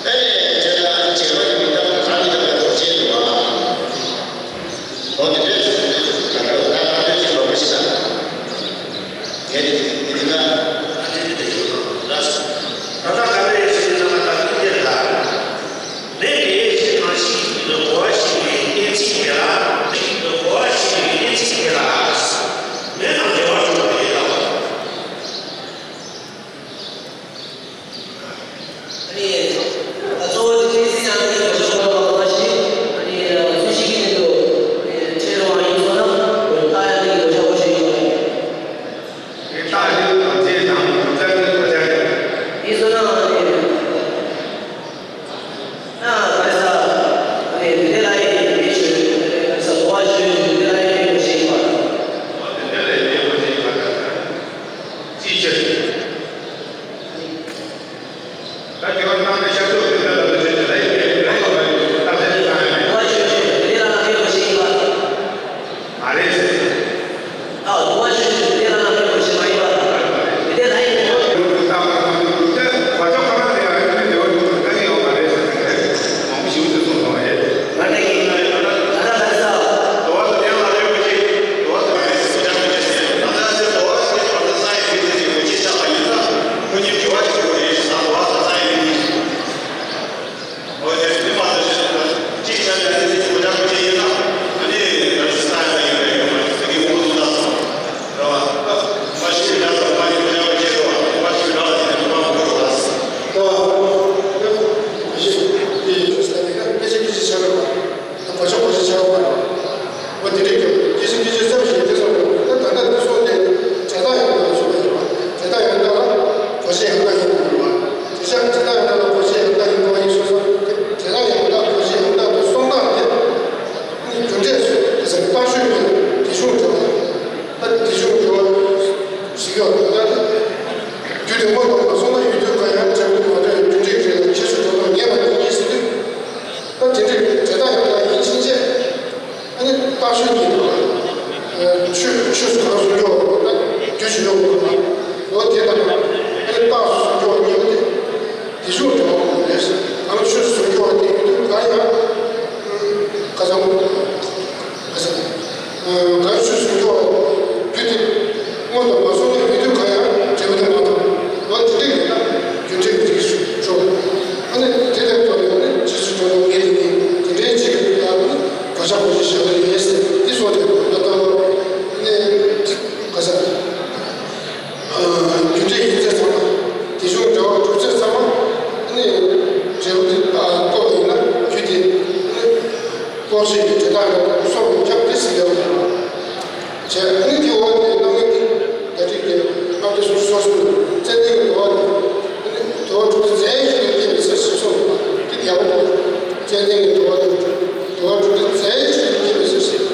ཨ་ནི་བྱས་ན་བྱས་པ་ནི་མི་རྟག་པ་གང་མི་རྟག་པའི་རྡོ་རྗེ་འདུག་བ། འོ་དེ་འདྲས་སུ་ད་ལྟ་ད་ལྟ་བྱས་པ་མ་ཤེས་ན། ངས་དེ་དེ་ན། ད་ལྟ་ག་རེ་ཞིག་ན་ད་ལྟ་དེ་ལ། མེད་པའི་ཞིག་གང་ཞིག་ཡིན་དུ་གོ་བ་ཞིག་པའི་གཏན་ཚིགས་དེ་ལ། ཡིན་དུ་གོ་བ་ཞིག་པའི་གཏན་ཚིགས་དེ་ལ། མེད་དང་འབྲེལ་བ་ཡོད་པ་རེད་ལ། ཨ་ནི། གཙོ་བོ་དེ་ཁྱེད་ཚོས་ཀྱང་དེ་ལ་གོ་ཆ་གོ་བ་མ་ཞིག་ཨ་ནི་ཚུལ་ཤེས་ཀྱི་མི་འདུག་ཨ་ནི་ཁྲེལ་རུང་བ་ཡིན་སོང་ན་རྟགས་ཡང་དེ་གོ་ཆ་གོ་ཆ་ཡོད་རེད། རྟགས་དེ་དང་ཚེ་དང་བྱ་དེ་གོ་ཆ་ཡོད། ཡིན་སོང་ན་ཨ་ནི། ན་ག་རེ་ཟ། ཨ་ནི་དེ་ལ་ཡིན་མི་ཞུ། ག་རེ་ཟ་གོ་བ་ཞུ་དེ་ལ་ཡིན་མི་ཞིག་པ། དེ་ལ་ཡིན་མི་ཞིག་པ། ཅི་ཕྱིར། ད་དེ་བ་བཏང་ནས་ཤར་ཕྱོགས་དེ་ལྟར་ལ་ལུས་ཆོས་ཅན་ལ་ཡིན་པའི་རེ་བ་ཡོད་པ་ཡིན་ད་ཟེར་ན་ཡང་། མ་རེད་ཟེར། འོ་དེ་མི་མ་ཐུབ་ཞིག་ཅིག་བྱ་ཡ་ནི་ཅིག་གོ་ཆ་གོ་ཆ་ཡིན་ན། ཨ་ནི་ད་ཅི་ས་ཡ་ཡིན་པའི་ཡོད་མ་ཅིག་ཚིག་གི་དབང་དུ་ད་སོང་། རེད་བ། མ་ཤི་བའི་ན་ཚ་མ་ཡིན་གོ་ཆ་གོ་ཆ་རེད་བ། མ་ཤི་བའི་ན་ཚ་དེ་ནི་མ་གོ་རེད་བ། ད་ད་ཤི་དེ་ཡིན་ས་ནི་ད་སྐད་ཆ་སྐད་ཆ་ཆགས་རེད་བ། ད་གོ་ཆ་གོ་ཆ་ཆགས་བ་རེད་བ། འོ་དེ་འདྲའི་སྐད་ཆ་སྐད་ཆ་ཙམ་ཞིག་དེ་ཙམ་རེད། ད་ད་ལྟ་དེ་སོང་དེ་བྱེད་སྟངས་ཡང་དག་ལ་སོང་བ་ཡིན་བ། བྱེད་སྟངས་ཡང་དག་ལ་གོ་ཆ་ཡང་དག་ཡིན་དགོས་རེད་བ། དེ་ཆ་བྱེད་སྟངས་ཡང་དག་ལ་གོ་ཆ་ཡང་དག་ཡིན་དགོས་པ་ཡིན་སོང་ཙང་། དེ་དེ་ལ་ཡང་དག་གོ་ཆ་ཡང་དག་ཏུ་སོང་སྟངས་དེ། ཨ་ནི་རྒྱུ་འབྲས་སུ་དེ་ཚོ་རྟགས་ཤོད་ཀྱི་དེ་གཞུང་འགྲོ་བ། ད་དེ་གཞུང་འགྲོ་བ་ཞིག་ཡོད་ད། རྒྱུ་དེ་སྔོན་དུ་མ་སོང་ན་ཡུལ་དུས་གང་ཡང་འབྲས་བུ་མ་འདྲ་བའི་རྒྱུ་འབྲས་རེད་ལ་ཁྱད་གཞི་འགྲོ་སྟངས་ངེས་པ་དེ་གཉིས་ཟེར་དུས། ད་དེ་འདྲའི་དེ་དག་ཡང་དག་ཡིན་ཕྱིན་ཆད། ཨ་ནི་རྟགས་ཤོད་ཀྱི་ཆོས་ཆོས་སུ་གང་གསུང་རྒྱུ་བ་ད་རྒྱུ་ཞིག་ཡོད་དགོས་པ། འོ་དེ་དང་ཨ་ནི་རྟགས་སུ་གསུང་རྒྱུ་བ་གཉིས་པོ་དེ་དེ་ཆོས་འབྲེལ་བ་དགོས་རེད། ཨ་ནི་ཆོས་སུ་གསུང་རྒྱུ་བ་དེ་ཡིན་དུས་གང་ཡང་ཁ་སང་ཁ་སང་གང་ཆོས་སུ་སྐྱོ་བ། རྒྱུ་དེ་སྔོན་དུ་མ་སོང་ན་ཡུལ་དུས་གང་ཡང་འབྲས་བུ་དེ་མ་ཐོབ། འོ་དེ་འདྲ་ཡིན་ན་རྒྱུ་འབྲས་ཀྱི་རིགས་སུ་འགྲོ། ཨ་ནི་དེ་ལས་ལྡོག་ནས་ཨ་ནི་རྗེས་སུ་འགྲོ་ནས་ངས་དེ་ནི་དེ་འདྲའི་ཅིག་ལ་ཨ་ནི་གོ་ཆ་གོ་ཆ་བཞག་གི་ཡོད་ཟེར་འདི་སོགས་དེ་ལ་ལྟ་བ་ནི་ག་ས། རྒྱུ་འབྲས་ཡིན་ཚད་ཚང་མ། དེ་བྱུང་འབྲེལ་བ་གྲུབ་ཚད་ཚང་མ་ནི་འབྲས་བུ་དེ་བཀོད་པ་ཡིན་ན་རྒྱུ་དེ་ནི་བཀོད་ ཞིག་གི་དྲི་དག་ཡོད་པ་སོགས་ཀྱི་ཁྱབ་བརྡལ་ཞིག་ཡོད་པ་དང་། བྱས་ནས་དེའི་འོག་ནས་རྣམ་ངེས་ཀྱི་བརྡ་སྤྲོད་ཀྱི་རྣམ་འགྲེལ་སོ་སོ་སོ་སོ་ཙན་དན་གྱི་དུ་བ་དང་། དུ་བ་དྲུག་ཅུ་རྩ་བཞི་ལ་སྐྱེས་པའི་ཚེ་ཞེས་གསུངས་པ་དེ་ཡག་པོ་འདུག་ཙན་དན་གྱི་དུ་བ་དང་དུ་བ་དྲུག་ཅུ་རྩ་བཞི་ལ་སྐྱེས་པའི་ཚེ་ཞེས།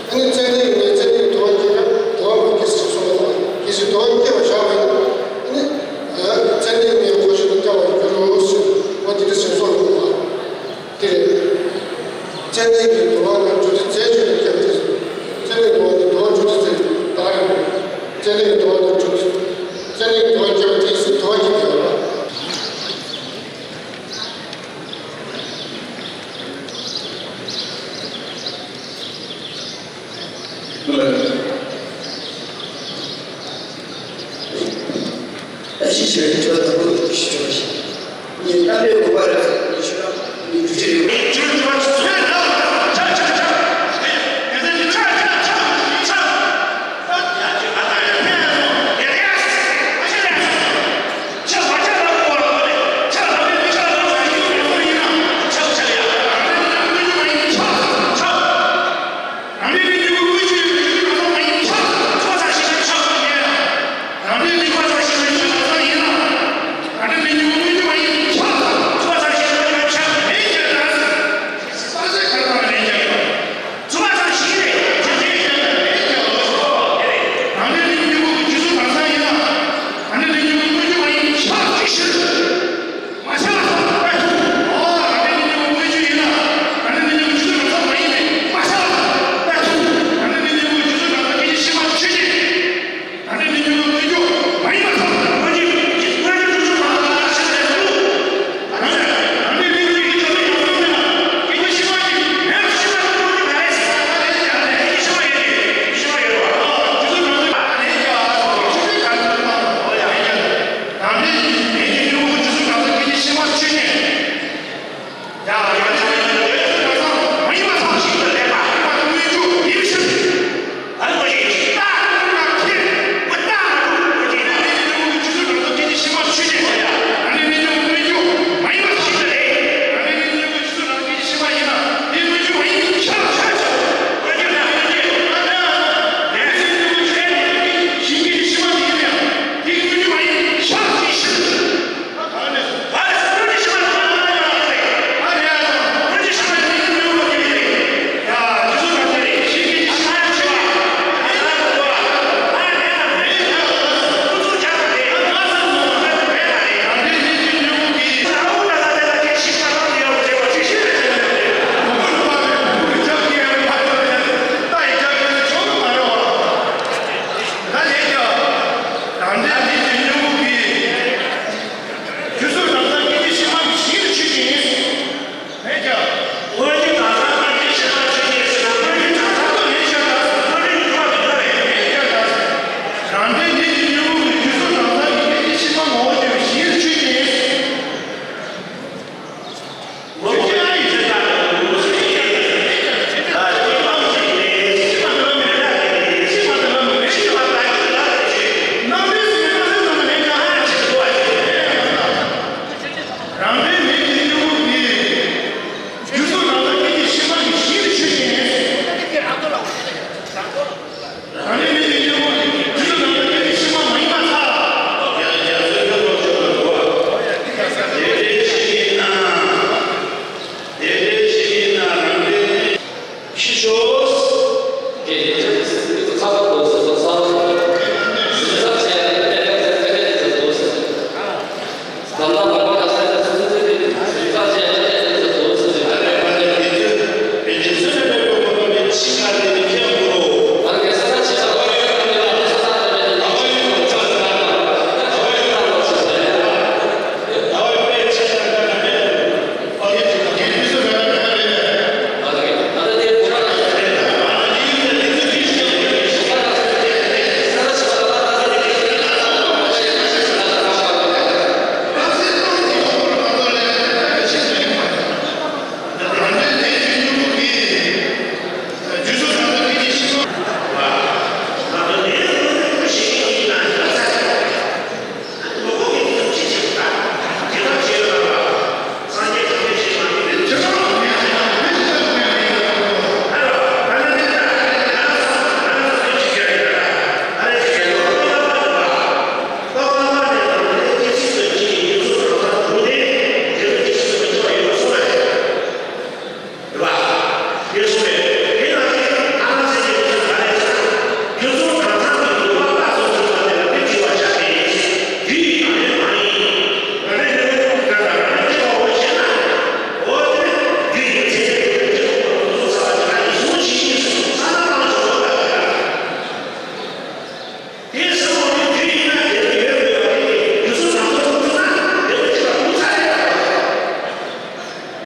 ཨ་ནི་ཙན་དན་གྱི་ནས་ཙན་དན་གྱི་དུ་བ་སྐྱེས་ན་དུ་བ་མི་སྐྱེ་ཞེས་གསུངས་པ་དང་། གལ་སྲིད་དུ་བ་སྐྱེ་བར་བཞག་པ་ཡིན་ན། ཨ་ནི་ཙན་དན་གྱི་ནས་འཁོར་ཞིང་དུ་སྐྱེ་བར་འགྱུར་རོ་ཞེས་པ་དེ་འདྲ་ཞིག་གསུངས་འདུག་པ། དེ་རེད། ཙན་དན་གྱི་དུ་བ་དང་དྲུག་ཅུ་རྩ་བཞི་ལ་སྐྱེ་བ་དེ། ཙན་དན་དུ་བ་དང་དུ་བ་དྲུག་ཅུ་རྩ་བཞི་དག་རེད། ཙན་དན་གྱི་དུ་བ་དང་དྲུག་ཅུ། ཙན་དན་གྱི་དུ་བ་སྐྱེ་བ་དེ་སུ་དུ་བ་སྐྱེ་བ་ཡོད་པ།